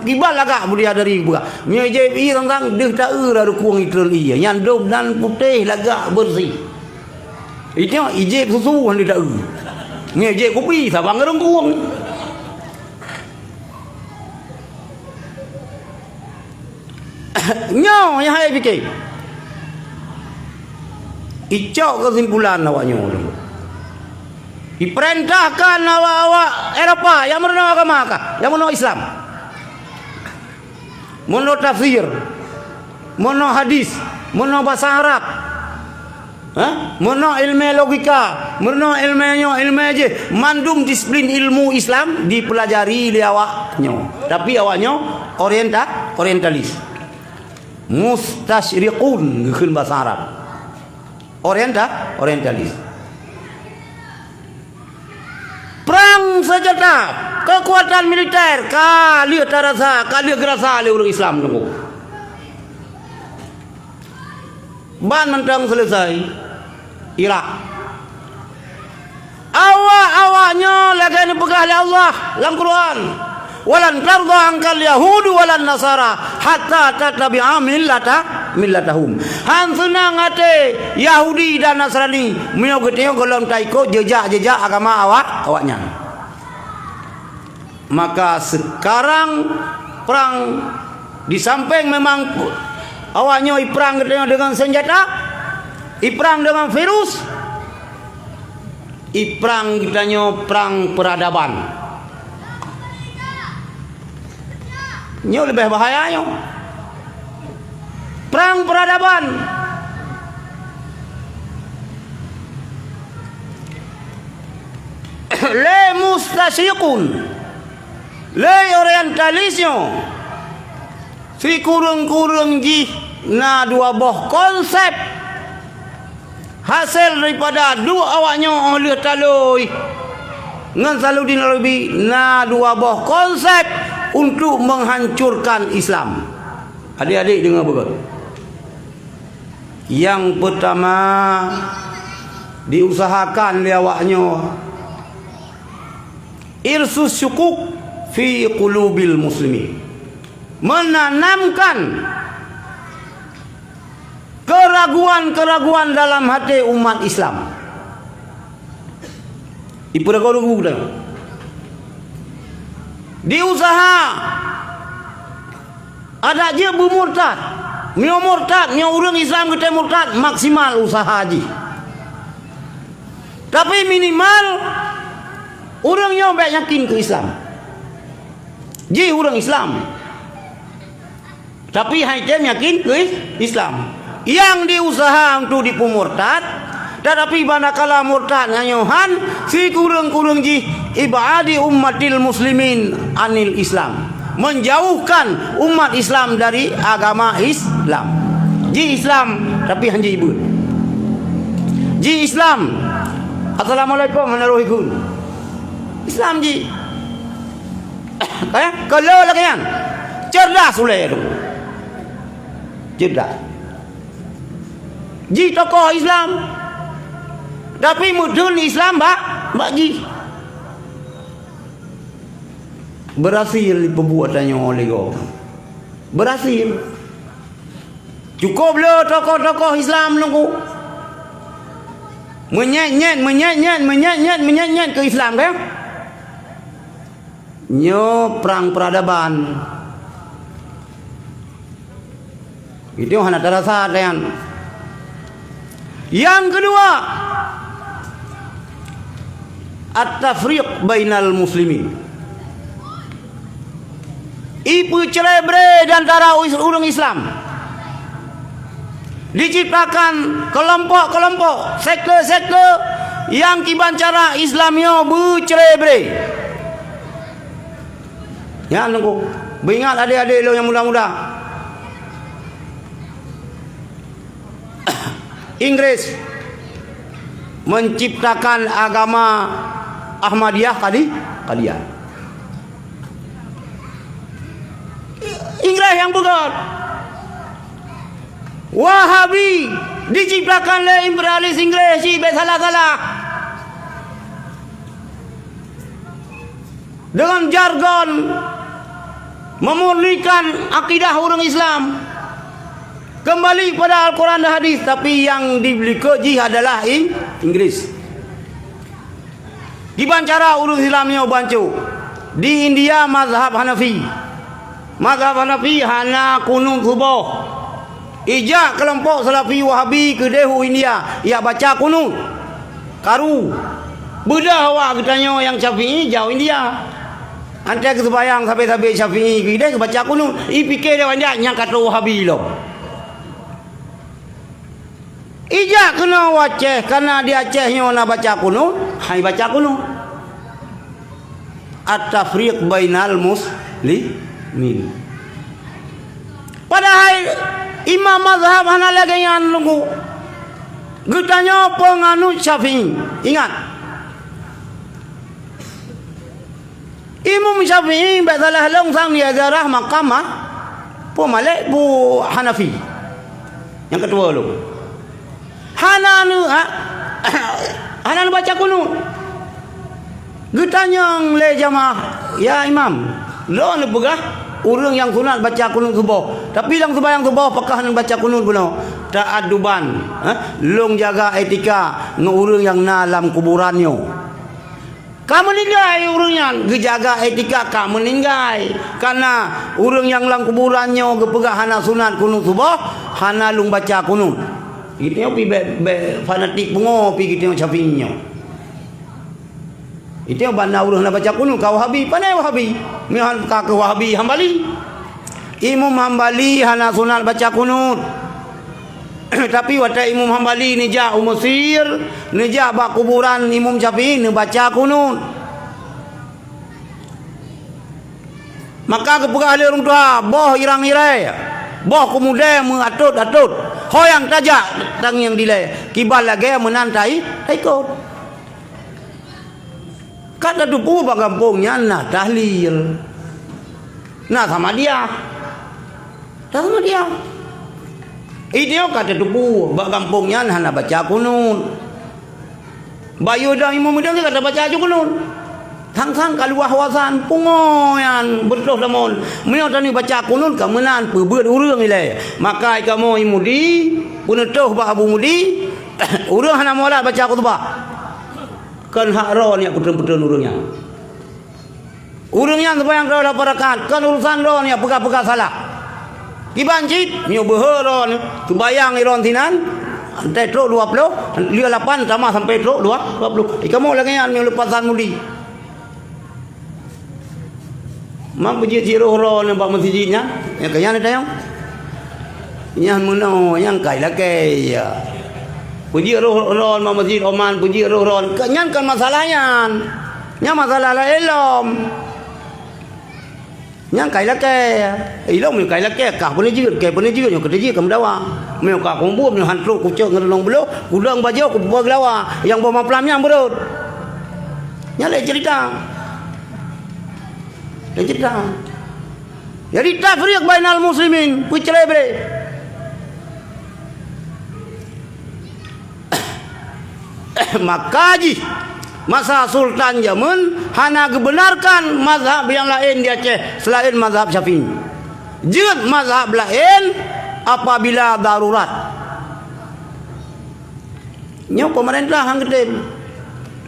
kiban lagak budaya dari peugah. Meunyoe ijép ié sang-sang deuh ta-eu lam rukueng itreun ié. Nyan dum nan putéh lagak beureuséh. Itu ijép susu han deuh ta-eu. Meunyoe ijép kupi, saban ngon rukueng. Nyoe nyang hai pike. Icok keusimpulan awak nyoe. Ipeurintahkan awak-awak Eropa nyang meurunoe agama kah, nyang meurunoe Islam. Meurunoe tafsir, meurunoe hadis, meurunoe basa Arab. Hah? Meurunoe ilmu logika, meurunoe ilmu nyoe, ilmu jih, mandum disiplin ilmu Islam dipeulajari lé awak nyoe. Tapi awak nyoe orienta-, orientalis. Mustasyriqun geukheun basa Arab. Orienta-, orientalis. Prang seunjata, keukuatan militer ka lheueh tarasa, ka lheueh geurasa lé ureuëng Islam teungku. Ban mantong seuleusai Irak. Awak-awak nyoe lagée neupeugah lé Allah lam Quran, "Walan tardha ankal yahudu walan nasara hatta tattabi'a millata, millatahum." Han seunang até Yahudi dan Nasrani meunyoe geutanyoe gohlom taikot jeujak-jeujak agama awak, awaknyan. Maka sekarang perang, di samping memang awaknyoe iprang geutanyoe dengan senjata, iprang dengan virus, iprang geutanyoe prang peradaban. Nyoe leubeh bahaya nyoe. Prang peradaban. Lé mustasyriqun, lé orientalis nyoe, sikureueng-kureueng jih na dua boh konsep. Hasé daripada duek awaknyoe óh lheueh talôi ngon Salahuddin Ayyubi na dua boh konsep untuk menghancurkan Islam. Adik-adik, deungoe beugét. Nyang peutama, diusahakan lé awaknyoe irsus syukuk fi qulubil muslimin, menanamkan keraguan-keraguan dalam hati umat Islam. Ipeuragu-ragu dah. Diusaha adak jeuet beumurtad. Meunyoe murtad, meunyoe ureuëng Islam geutem murtad, maksimal usaha jih. Tapi minimal ureuëng nyoe bék yakin keu Islam. Jih ureuëng Islam. Tapi hai tem yakin keu Islam. Nyang diusaha untuk dipeumurtad, tetapi manakala murtad nyan nyoe han, sikureueng-kureueng jih ibadi ummatil muslimin anil Islam. Menjauhkan umat Islam dari agama Islam. Jih Islam, tapi han jih ibeut. Jih Islam. Assalamualaikum, hana roh ikun. Islam jih. Eh, kalau lagèe nyan. Cerdas ulèe tu. Cerdas. Jih tokoh Islam. Tapi mudun Islam bak, bak jih. Berhasil diperbuat tanyoe oleh gobnyan. Berhasil. Cukup le tokoh-tokoh Islam nunggu. Menyet-nyet, menyet-nyet, menyet-nyet, menyet-nyet keu Islam, kan? Nyoe prang peradaban. Itu hana terasa, kan? Yang kedua, at-tafriq bainal muslimin. Ipeucerai-berai di antara ureuëng Islam. Diciptakan kelompok-kelompok, sekte-sekte nyang kiban cara Islam nyoe beucerai-berai. Nyan nunggu. Beuingat adik-adik lôn nyang muda-muda. Inggris menciptakan agama Ahmadiyah kali, kalian. Inggris nyang peugah. Wahabi diciptakan lé imperialis Inggris, cit bék salah-salah. Dengan jargon memurnikan akidah ureuëng Islam. Kembali pada Al-Quran dan Hadis, tapi nyang dibeulikot jih adalah Ing-, Inggris. Kiban cara ureuëng Islam nyoe bancok. Di India mazhab Hanafi. Mazhab Hanafi hana kunut suboh. Ijak kelompok Salafi Wahabi keudeh u India, ijak baca kunut. Karu. Beudôh awak geutanyoe nyang Syafi'i jauh India. Antai keu seubayang sabe-sabe Syafi'i keudeh baca kunut. Ipike deh awak India nyang ka troh Wahabi lom. Ijak keunoe u Aceh, karena di Aceh nyoe na baca kunut, hai baca kunut. At-tafriq bainal muslimin. Padahai imam mazhab hana lagèe nyan lunggu. Geutanyoe peunganut Syafi'i. Ingat, Imam Syafi'i bak salah lôn sang dia ziarah makam, ah, Abu Malik, Abu Hanafi. Nyang keudua lôn. Hana neu-, ha-, hana neubaca kunut. Geutanyong lé jamaah, "Ya Imam, lôn neupeugah ureuëng nyang sunat baca kunut suboh, tapi lam seubayang suboh pakon neubaca kunut bunoe?" Ta'adduban, ha? Lôn jaga etika ngon ureuëng nyang na lam kuburan nyoe. Ka meuninggai ureuëng nyan, geujaga etika ka meuninggai. Kareuna ureuëng nyang lam kuburan nyoe geupeugah hana sunat kunut suboh, hana lôn baca kunut. Geutanyoe pi bék, bék fanatik pungo pi geutanyoe Syafi'i nyoe. Itu banda ureuëng na baca kunut ka Wahabi, pandai Wahabi. Meuhan ka keu Wahabi Hambali. Imum Hambali hana sunat baca kunut. Tapi watée Imum Hambali neujak u Mesir, neujak bak kuburan Imum Syafi'i, neubaca kunut. Maka geupeugah lé ureuëng tuha, boh irang-irai, boh keumudée meuatot-atot, ho nyang tajak tangieng dilée, kiban lagée meunan tai, taikot. Ka tateupeue bak gampông nyan na tahlil, na samadiah. Tahu dia. Itu ka tateupeue bak gampông nyan hana baca kunut. Bayu dah imum idang ka tabaca aju kunut. Sang-sang ka luwah wasan pungo nyan beutôh lamon. Meunyoe tani baca kunut ka meunan peubeuet ureuëng ilée. Maka kamoe Mudi peuneutôh bak Abu Mudi ureuëng hana mualat baca khutbah. Kan hak ro niat peuteun-peuteun ureuëng nyan. Ureuëng nyang seumayang droe lapan rakaat, kon urusan droe nyang peugah-peugah salah. Kiban cit, meunyoe beuhe droe, seumayang droe sinan, antée trok dua ploh, lheueh lapan tamah sampai trok dua, dua ploh. Ikamoe lagée nyan meunyoe leupasan Mudi. Mak beujeuet jiroh droe bak meuseujid nyan, nyang keu nyan tanyong. Nyan meunoe, nyang kai lakée, ya. Peujeuet roh droe bak meuseujid Oman, peujeuet roh droe. Nyan kon masalah nyan. Nyan masalah laén lom. Nyang kai lakée. Ilong meunyoe kai lakée, kah peuneujeuet, kée peuneujeuet, nyoe keuteujeuet ka meudawa. Meunyoe ka kumbum, nyoe han trok kucok ngon lôn bloh, kudong bajoe kupeugah geulawa, nyang boh maplam nyang beurot. Nyan laén ceurita. Laén ceurita. Jadi tafriq bainal muslimin, peucré-bré. Maka jih masa sultan jameun hana geubenarkan mazhab nyang laén di Aceh seulaén mazhab Syafi'i. Jeuet mazhab laén apabila darurat. Nyoe peumeurintah nyang geutem.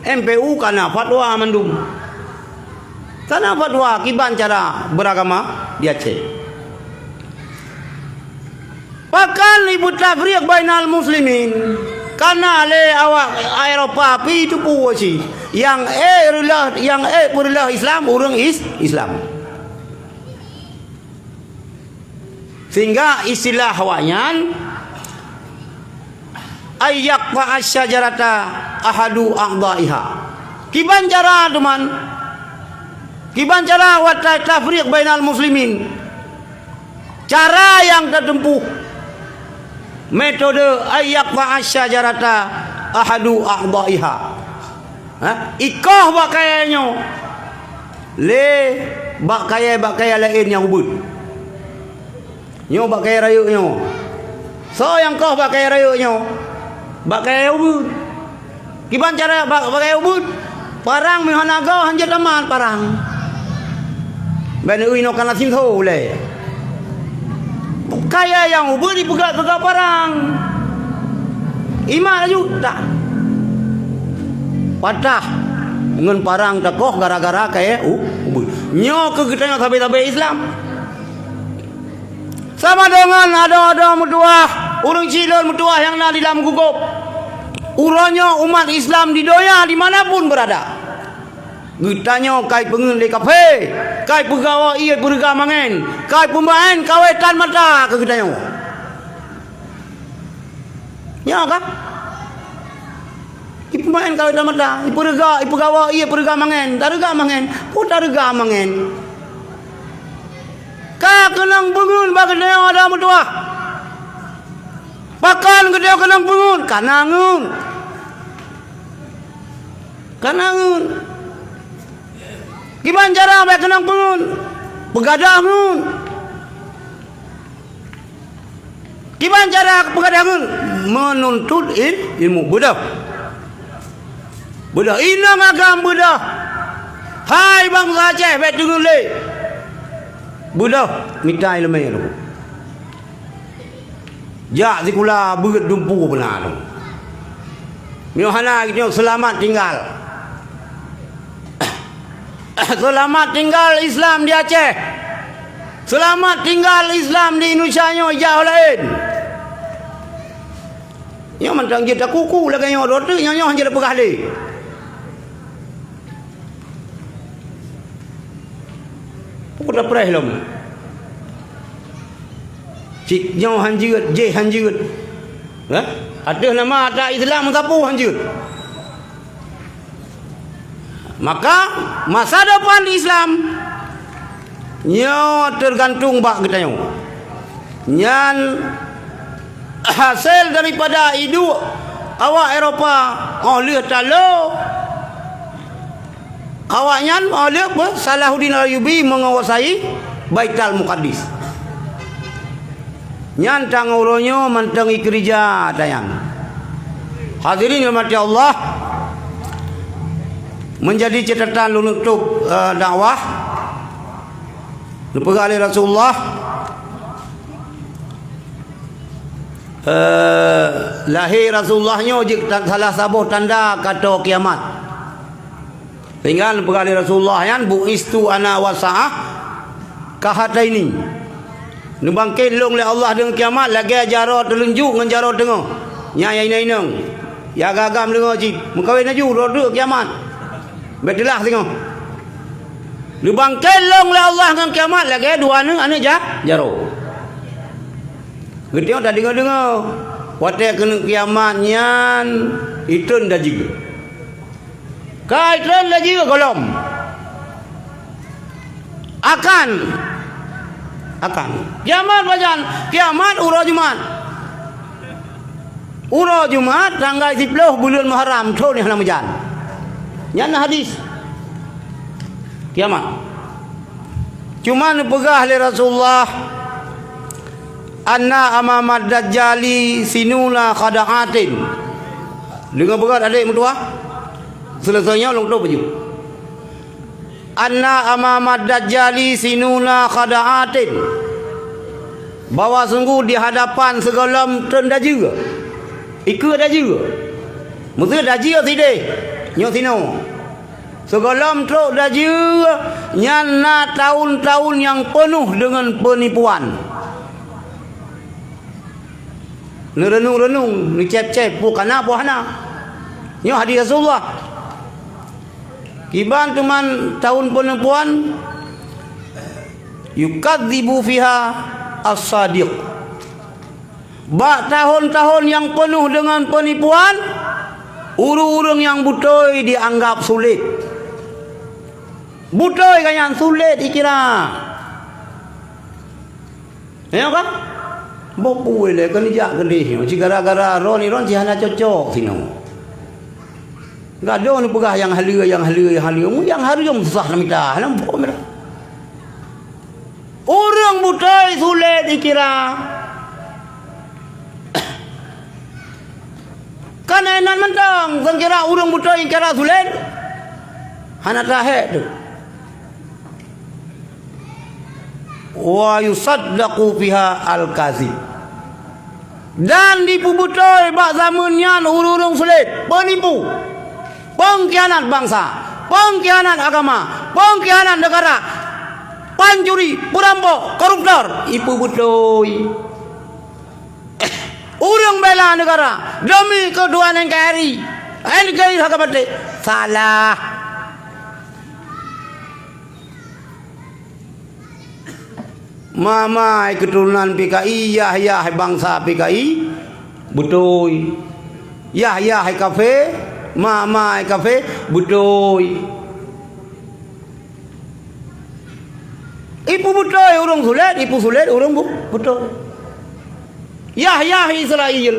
M P U kana fatwa mandum. Kana fatwa kiban cara beuragama di Aceh. Pakon ibu tafriq bainal muslimin? Kana lé awak Eropa pi teupeue cit. Nyang ék reuloh, nyang ék peureuloh Islam, ureuëng is-, Islam. Sehingga istilah awaknyan, "Ayyaqta'a syajarata ahadu a'dha'iha." Kiban cara teuma, kiban cara watée tafriq bainal muslimin. Cara nyang teuteumpuh, metode ayyaqta'a syajarata ahadu a'dha'iha. Ha? Ikoh bak kayée nyoe lé bak kayée-bak kayée laén nyang ubeuet. Nyoe bak kayée rayeuk nyoe. Soe nyang koh bak kayée rayeuk nyoe? Bak kayée ubeuet. Kiban cara bak, bak kayée ubeuet? Parang meuhana goh hanjeuet aman parang. Ban ui noe kana sintho ulée. Kayée nyang ubeuet dipeugah-peugah parang. Iman laju tak patah ngon parang takoh gara-gara kayée u-, ubeuet. Nyoe keu geutanyoe sabe-sabe Islam. Sama deungon adoe-adoe meutuwah, ureuëng cilon meutuwah nyang na di lam gugop. Uroe nyoe umat Islam di donya di mana pun beurada. Geutanyoe kai peungeut lé kaphé, kai peugawa ié peureuga mangén, kai peumaén kawetan mata keu geutanyoe. Nyoe ka? Ipeumaén kawetan mata, ipeureuga, ipeugawa ié peureuga mangén, tareuga mangén, peue tareuga mangén. Ka keunong peungeut bak geutanyoe adoe meutuwah. Pakon geutanyoe keunong peungeut? Kana ngeut. Kana ngeut. Kiban cara bék keunong peungeut? Peugadôh ngeut. Kiban cara peugadôh ngeut? Meununtut il-, ilmu. Beudôh. Beudôh. Inong agam beudôh. Hai bansa Aceh, bék teungeut lé. Beudôh mita iéleumé tu. Jak sikula beuet dumpeue beuna tu. Meunyoe hana, geutanyoe seulamat tinggal. Seulamat tinggal Islam di Aceh. Seulamat tinggal Islam di Indonesia nyoe, ijak laén. Nyoe mantong jeuet takuku lagée nyoe, droe teuk nyoe, nyoe hana jeuet peugah lé. Peue tapreh lom? Cit nyoe hana jeuet, jéh hana jeuet. Hah? Ateueh nama ata Islam meusapeue hana jeuet. Maka, masa depan Islam nyoe teugantung bak geutanyoe. Nyan hasé daripada iduek awak Eropa óh lheueh talo awaknyan, óh lheueh Salahuddin Ayyubi menguasai Baitul Muqaddis. Nyan tanggong uroe nyoe mantong ikeurija tanyan. Hadirin rahmati Allah, menjadi catatan lôn nutup, eh, dakwah. Neupeugah lé Rasulullah, eh, lahé Rasulullah nyoe jeuet ta-, salah saboh tanda ka tô kiamat. Sehingga neupeugah lé Rasulullah nyan, "Bu'istu ana wa sa'ah kahataini." Neubangkét lôn lé Allah deungon kiamat lagée jaroe teulunjuk ngon jaroe teungoh. Nyan nyang inong-inong. Ya agam-agam deungoe cit, meukawen laju, droe teuk kiamat. Bék teulah singoh. Neubangkét lôn lé Allah ngon kiamat lagée dua aneuëk, aneuëk ja-, jaroe. Geutanyoe tadeungoe-deungoe, watée keuneuk kiamat nyan, itreun dajih. Ka itreun laju gohlom. Akan. Akan. Kiamat pajan? Kiamat uroe Jumat. Uroe Jumat tanggai siploh buleuen Muharram thon nyang hana meujan. Nyan na hadis. Kiamat. Cuma neupeugah lé Rasulullah, "Anna amamad dajjali sinuna khada'atin." Deungoe beugét adék meutuwah. Seuleusoe nyoe lôn tutoe baju. "Anna amamad dajjali sinuna khada'atin." Bahwa sungguh di hadapan sigohlom treun dajih. Ikeue dajih. Meuseu dajih sideh. Nyoe sinoe. Sigohlom trok dajih nyan na tahun-tahun nyang peunoh deungon peunipuan. Neureunung-reunung, neucép-cép, peue kana, peue hana. Nyoe hadis Rasulullah. Kiban teuma tahun peunipuan, yukadzibu fiha as-sadiq. Bak tahun-tahun nyang peunoh deungon peunipuan, ureuëng-ureuëng nyang beutôi dianggap sulet. Beutôi ka nyan sulet ikira. Ya kan? Boh puih lé keu neujak keudeh nyoe, ci gara-gara ron iron ci hana cocok sinoe. Gadôh neupeugah nyang haleue, nyang haleue, nyang haleue. Nyang hareuem susah neumita, hana muphom dah. Ureuëng beutôi sulet ikira. Kan inan mantong, seukira ureuëng beutôi ikira sulet. Hana tahek tu. Wa yusaddaqu fiha al-kazib. Dan dipeubeutôi bak zaman nyan ureuëng-ureuëng sulet, peunipu, pengkhianat bansa, pengkhianat agama, pengkhianat negara, pancuri, peurampok, koruptor, ipeubeutôi. Ureuëng bela negara demi keutuhan N K R I, N K R I haka patéh, salah. Mamai keuturonan P K I, yah-yah bansa P K I, beutôi. Yah-yah kafé, mamai kafé, beutôi. Ipeubeutôi ureuëng sulet, ipeusulet ureuëng bu-, beutôi. Yah-yah Israel.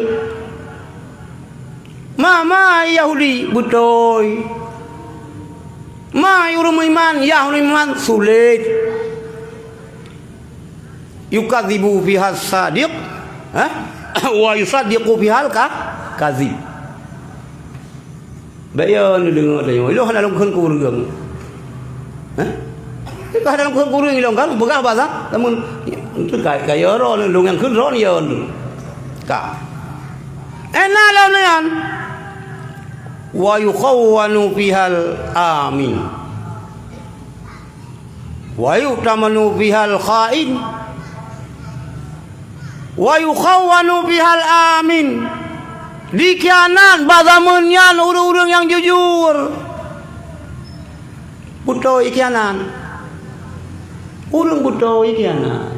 Mamai Yahudi, beutôi. Mai ureuëng meuiman, yah ureuëng meuiman, sulet. Yukadzibu fiha sadiq, eh? Wa yusaddiqu fihal ka-, kazib. Bék yo neudeungoe tanyoe, ilong hana lôn kheun keu ureuëng. Hah? Ilong hana lôn kheun keu ureuëng ilong kan, peugah bahasa, namun, itu ka-, kaya ron, lôn nyang kheun ron yo tu. Ka. Ena lom nyan. Wa yukhawwanu fihal amin. Wa yu'tamanu fihal kha'in, wa yukhawwanu fihal amin. Dikhianat bak zameun nyan ureuëng-ureuëng nyang jujur. Beutôi ikhianat. Ureuëng beutôi ikhianat.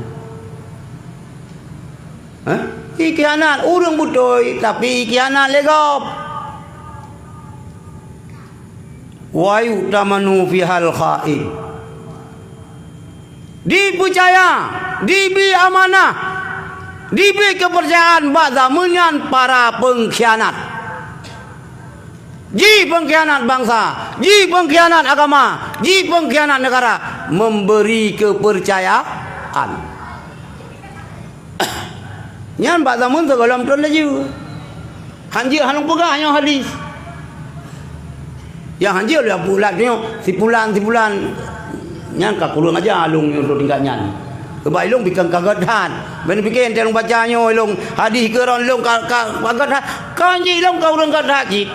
Hah? Ikhianat ureuëng beutôi, tapi ikhianat lé gob. Wa yu'tamanu fihal kha'in. Dipeucaya, dibi amanah, dibi keupeurcayaan bak zameun nyan para peungkhianat. Jipeungkhianat bansa, jipeungkhianat agama, jipeungkhianat negara, memberi keupeurcayaan. Nyan bak zameun sigohlom trön laju. Hanjeuet han lôn peugah nyoe hadis. Nyang hanjeuet lôn peugah nyoe sipulan-sipulan nyang ka kureueng aja lôn nyoe tingkat nyan. Keubah ilôn bikon ka gét that. Ban pike enteuk lôn baca nyoe ilôn hadis keu ron ilôn ka, ka, ka gét that. Kon jih ilôn ka ureuëng gét that cit.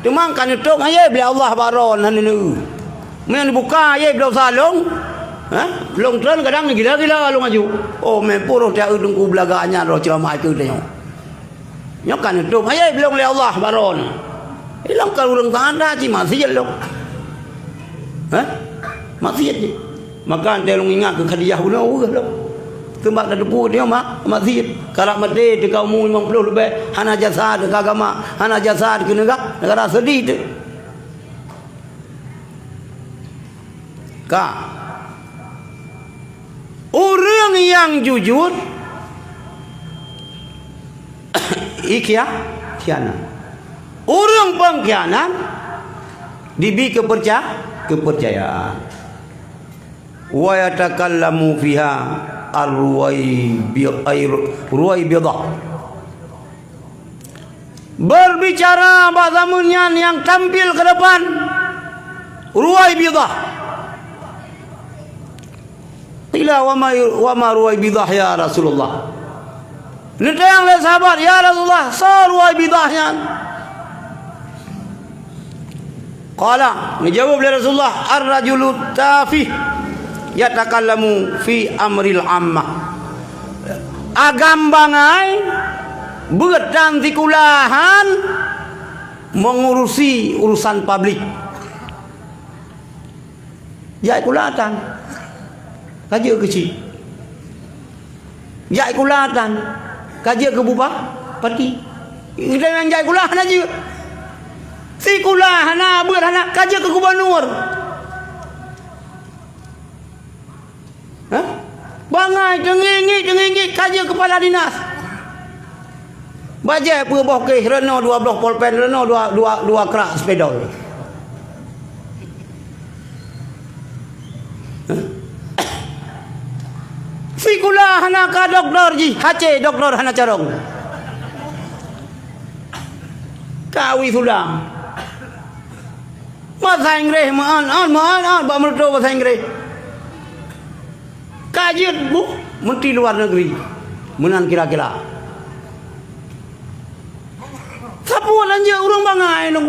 Teuma ka neutôb hayé bak Allah baron hana neu. Meunyoe neubuka hayé bak dosa lôn, ha? Lôn trön kadang neugila-gila lôn aju. Oh, meupuroh tiak teungku beulaga nyan roh ceramah keu tanyoe. Nyoe ka neutôb hayé lôn lé Allah baron. Ilôn ka ureuëng tanda cit maksiet lôn. Ha? Maksiet cit. Maka enteuk lôn ingat keu Khadijah bunoe weueh lom. Teuma tateupeue nyoe mak, maksiet. Karab maté teuka umu limong ploh leubeh, hana jasa teuka agama, hana jasa teuka negara, negara seudeh teuh. Ka. Ureuëng nyang jujur ikhia-, khianat. Ureuëng peungkhianat dibi keupeurca-, keupeurcayaan. Wa yatakallamu fiha ar-ruwaibi-, ay, ruwaibidah. Berbicara bak zameun nyan nyang tampil keu depan ruwaibidah. Qila wa ma, wa ma ruwaibidah ya Rasulullah? Neutanyong lé sahabat, "Ya Rasulullah, soe ruwaibidah nyan?" Qala, geujaweueb lé Rasulullah, "Ar-rajulu tafih yatakallamu fi amril ammah." Agam bangai, beuet dan sikulahan mengurusi urusan publik. Jak sikula tan, ka jeuet keu chik. Jak sikula tan, ka jeuet keu bupati. Geutanyoe jak sikula hana jeuet. Sikula hana, beuet hana, ka jeuet keu gubunur. Hah? Bangai teungieng-ngieng, teungieng-ngieng, ka jeuet kepala dinas. Bajée peuboh keh, reunoe dua bloh polpen, reunoe dua, dua, dua krak sepidol. Hah? Sikula hana ka doktor jih, hase doktor hana carông. Ka wisuda. Bahasa Inggréh meu'en-en, meu'en-en bak meureutôh bahasa Inggréh. Ka jeuet buet menteri luar negeri. Meunan kira-kira. Sapeue lôn jeuet ureuëng bangai lôn.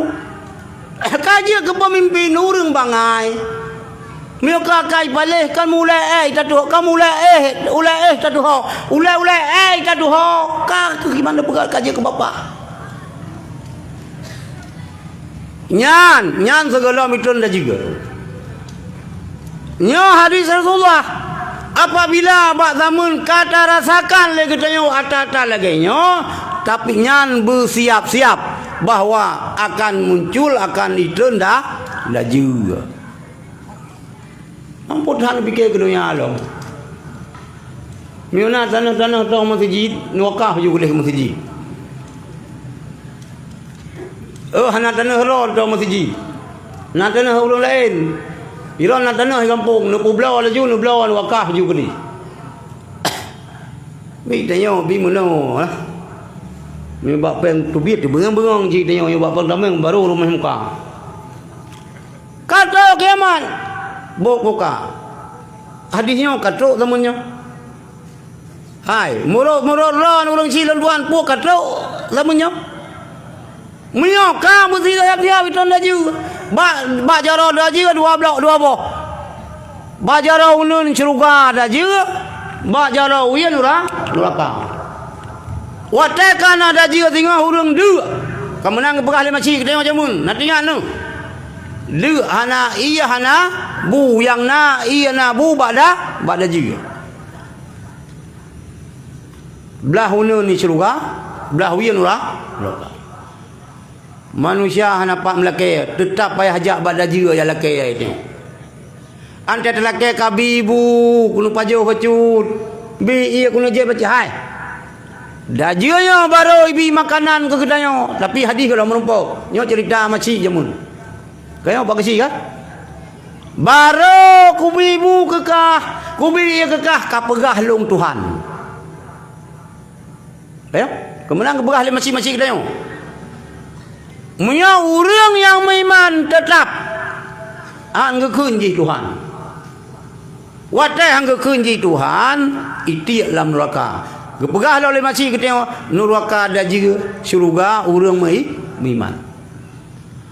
Ka jeuet keu peumimpin ureuëng bangai. Meunyoe ka kai paléh, kan ulée éh tatuho, kan ulée éh, ulée éh tatuho, ulée-ulée éh tatuho, ka keuh kiban peugah ka jeuet keu bapak. Nyan, nyan sigohlom iton laju. Nyoe hadis Rasulullah, apabila bak zameun ka tarasakan lé geutanyoe ata-ata lagée nyoe, tapi nyan beusiap-siap bahwa akan muncul, akan iton dah laju. Ampôn that neupike keu donya lom. Meunyoe na tanoh-tanoh tong meuseujid, neuwakaf ju keudeh meuseujid. Oh, hana tanoh droe tong meuseujid. Na tanoh ureuëng laén. Droe na tanoh di gampông, neupeubloe laju, neubloe neuwakaf ju keudeh. Bi tanyoe bi meunoe, eh. Meunyoe bak péng teubiet, beungong-beungong jih tanyoe, nyoe bak péng tameng baru rumoh muka. Ka trok kiamat, bôh muka. Hadis nyoe ka trok zameun nyoe. Hai, murot-murot lôn ureuëng chik lôn tuan, peue ka trok zameun nyoe? Meunyoe ka meusigoe siap-siap iton laju, bak, bak jaroe laju dua blok, dua boh. Bak jaroe uneuen syeuruga dajeuek, bak jaroe uyeuen ura-, nuraka. Watée ka na dajeuek singoh ureuëng deuk, ka meunan geupeugah lé maci geutanyoe jameun, na teuingat neuh. Deuk hana ié hana bu, nyang na ié na bu bak da-, bak dajeuek. Blaih uneuen di syeuruga, blaih uyeuen ura-, nuraka. Manusia hana pat meulakée, teutab payah jak bak dajeuek jak lakée nyan. Anté teulakée kabi bu keuneuk pajoh bacut, bi ié keuneuk jép bacut hai. Dajeuek nyoe barô ibi makanan keu geutanyoe, tapi hadih gohlom meurumpok. Nyoe ceurita maci jameun. Kayong bak geusi ka? Barô kubi bu keukah, kubi ié keukah, ka peugah lôn Tuhan. Ya, keumeunang geupeugah lé maci-maci geutanyoe. Meunyoe ureuëng nyang meuiman teutab, han geukheun jih Tuhan. Watée han geukheun jih Tuhan, itiek lam nuraka. Geupeugah lom lé maci geutanyoe, nuraka dajeuek, syeuruga ureuëng mei-, meuiman.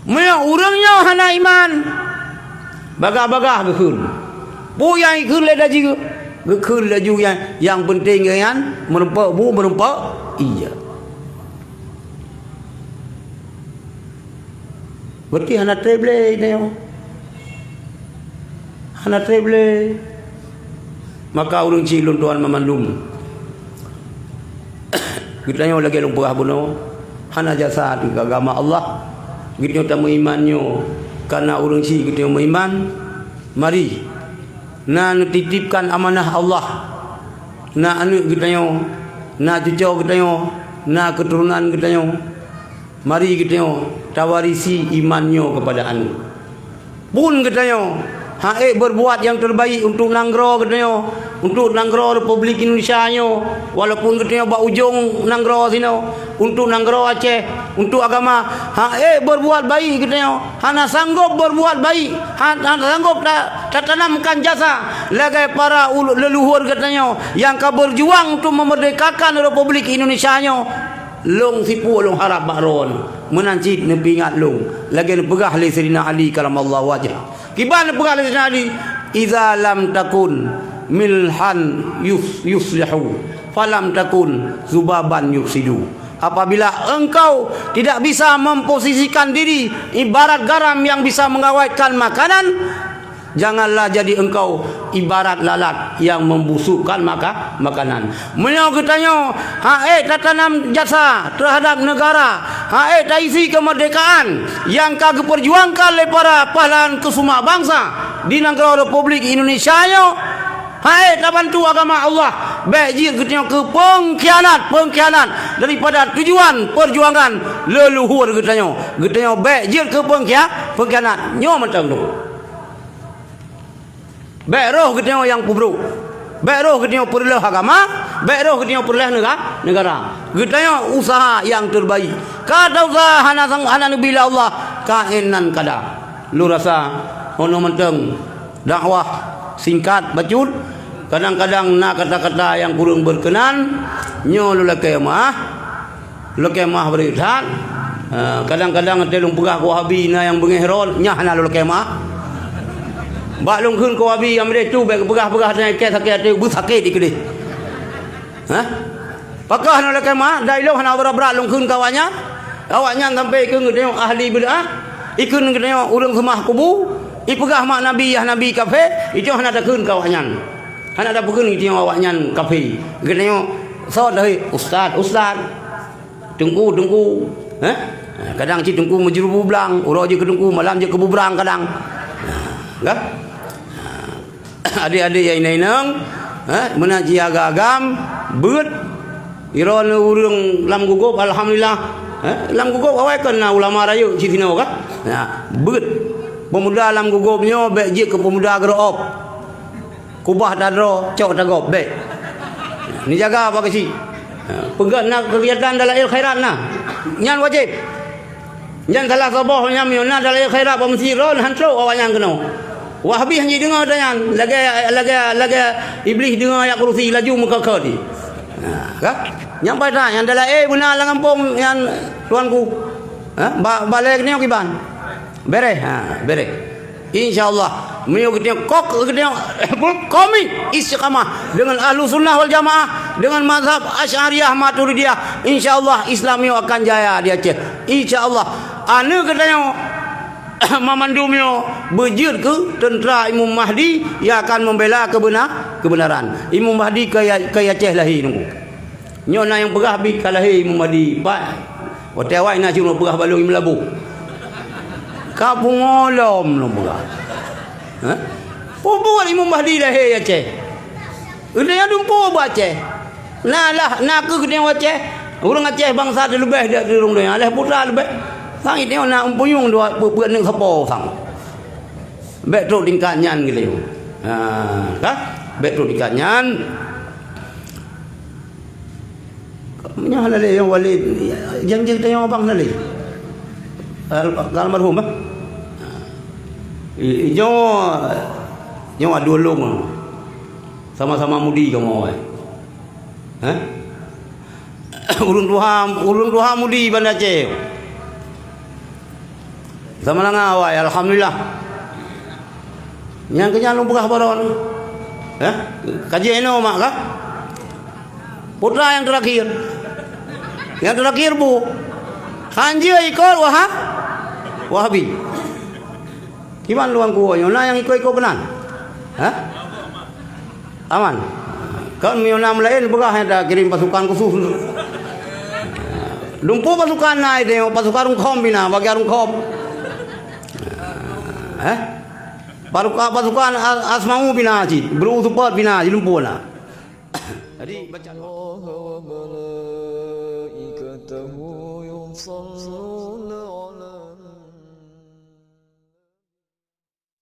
Meunyoe ureuëng nyoe hana iman, bagah-bagah geukheun. Peue nyang ikheun lé dajeuek, geukheun laju nyang, nyang peunteng nyan meurumpok bu, meurumpok ié. Berarti hana treb lé nyoe. Hana treb lé. Maka ureuëng cit lôn tuan meumandum. Geutanyoe lagée lôn peugah bunoe, hana jasa keu agama Allah. Geutanyoe tameuiman nyoe, kana ureuëng cit geutanyoe meuiman. Mari, na neutitipkan amanah Allah. Na aneuëk geutanyoe, na cucoe geutanyoe, na keuturonan geutanyoe. Mari geutanyoe tawarisi iman nyoe keupada aneuëk. Pun geutanyoe han ék beurbuat nyang teubaik untuk nanggroe geutanyoe, untuk nanggroe Republik Indonesia nyoe, walaupun geutanyoe bak ujong nanggroe sinoe, untuk nanggroe Aceh, untuk agama, han ék beurbuat baik geutanyoe, hana sanggob beurbuat baik, han-, hana sanggob ta-, tatanamkan jasa lagée para ulu-, leuluhur geutanyoe nyang ka beurjuang untuk meumerdekakan Republik Indonesia nyoe. Lôn sipue lôn harab bak droeneuh, meunan cit neupeuingat lôn, lagée neupeugah lé Saidina Ali karamallahu wajhah. Kiban neupeugah lé Saidina Ali, "Idza lam takun milhan yus-, yuslihu, falam takun zubaban yufsidu." Apabila engkau tidak bisa memposisikan diri ibarat garam yang bisa mengawetkan makanan, janganlah jadi engkau ibarat lalat yang membusukkan maka-, makanan. Meunyoe geutanyoe han ék tatanam jasa teuhadab neugara, han ék taisi keumeurdekaan nyang ka geupeurjuangkan lé para pahlawan keusumak bansa di nanggroe Republik Indonesia nyoe, han ék tabantu agama Allah, bék jeuet geutanyoe keu peungkhianat-peungkhianat daripada tujuan peurjuangan leuluhur geutanyoe. Geutanyoe bék jeuet keu peungkhia-, peungkhianat. Nyoe mantong tu. Bék roh geutanyoe nyang peubrok. Bék roh geutanyoe peureuleueh agama, bék roh geutanyoe peureuleueh neugara, neugara. Geutanyoe useuha nyang teubaik. Ka ta useuha hana sang-, hana neubi lé Allah, ka inan kada. Lôn rasa, nyoe mantong dakwah singkat bacut. Kadang-kadang na kata-kata nyang kureueng beurkeunan, nyoe lôn lakée meuah. Lakée meuah bri that. Ha, kadang-kadang até lôn peugah keu Wahabi na nyang beungéh rot, nyan hana lôn lakée meuah. Bak lôn kheun keu Wahabi nyang meudeh tu bék geupeugah-peugah até sakét, sakét até beusakét dikeudeh. Ha? Pakon hana lakée meuah, dai lôn hana brat-brat lôn kheun keu awaknyan. Awaknyan sampai ikheun geutanyoe ahli bid'ah, ikheun geutanyoe ureuëng seumah kubu, ipeugah mak nabi yah nabi kafé, itu hana takheun keu awaknyan. Hana tapeukheun geutanyoe awaknyan kafé. Geutanyoe soe dahé ustaz, ustaz. Teungku, teungku, eh? Kadang cit teungku meujeureubu blang, uroe jeuet keu teungku, malam jeuet keu bubrang kadang. Kan? Adik-adik nyang inong-inong, eh, meunan cit agam-agam, beuet. Droeneuh ureuëng lam gugop, alhamdulillah. Eh, lam gugop awai kon na ulama rayeuk cit sinoe kan? Nah, beuet. Pemuda lam gugop nyoe bék jeuet keu pemuda geureuop. Kubah tadroe, cok tagop, bék. Neujaga bak geuchik. Ha, peugah na keugiatan dalail khairat na. Nyan wajéb. Nyan salah saboh nyan meunyoe na dalail khairat bak meuseujid ron, han trok awaknyan keunoe. Wahabi han jideungoe tanyan, lagée, lagée, lagée Iblih deungoe ayat kursi laju meukeukeu di. Ha, ka? Nyan pai that, nyan dalail beuna lam gampông nyan tuanku. Ha, ba-, balée keunoe kiban. Bereh, ha, bereh. Insya Allah, meunyoe geutanyoe kok, geutanyoe komit istiqamah dengan Ahlussunnah wal Jamaah, dengan mazhab Asy'ariyah Maturidiyah, insya Allah Islam nyoe akan jaya di Aceh. Insya Allah, aneuk geutanyoe mamandum nyoe beujeuet keu teuntra Imam Mahdi yang akan membela keubena-, keubeunaran. Imam Mahdi ka, ka Aceh lahé nunggu. Nyoe na nyang peugah bit ka lahé Imam Mahdi. Pat, watée awai na sidroe peugah bak lôn i Meulaboh. Ka pungo lom lôn peugah. Hah? Peue buet Imam Mahdi lahé Aceh? Geutanyoe dumpeue bak Aceh. Na lah, na keuh geutanyoe Aceh. Ureuëng Aceh bansa teuleubeh di ureuëng donya, lhée putra leubeh. Sang geutanyoe na umpuyueng dua peuet, peuet neuk sapo sang. Bék trok tingkat nyan geutanyoe. Ha, ka? Bék trok tingkat nyan. Meunyoe hana lé nyang wali, janji teunyong abang hana lé. Al-, almarhum, eh? I-, i-, nyoe, nyoe adoe lôn. Sama-sama mudi kamoe, eh? Hah? Ureuëng tuha, ureuëng tuha mudi Banda Aceh. Sama langa awai, alhamdulillah. Nyang keu nyan lôn peugah baroe nyoe. Eh? Kaji inoe mak kah? Putra nyang teurakhir. Nyang teurakhir bu. Hanjeuet ikot Wahab-, Wahabi. Kiban luwang kuwoe nyoe na nyang ikot-ikot keunan? Hah? Aman. Kan meunyoe na meulaén peugah nyang takirém pasukan khusus. Lumpoe pasukan na, itu pasukan rungkhom pih na, bagian rungkhom. Eh? Pasukan, pasukan Asmau pih na cit, Blue Support pih na, lumpoe na. Jadi baca doa.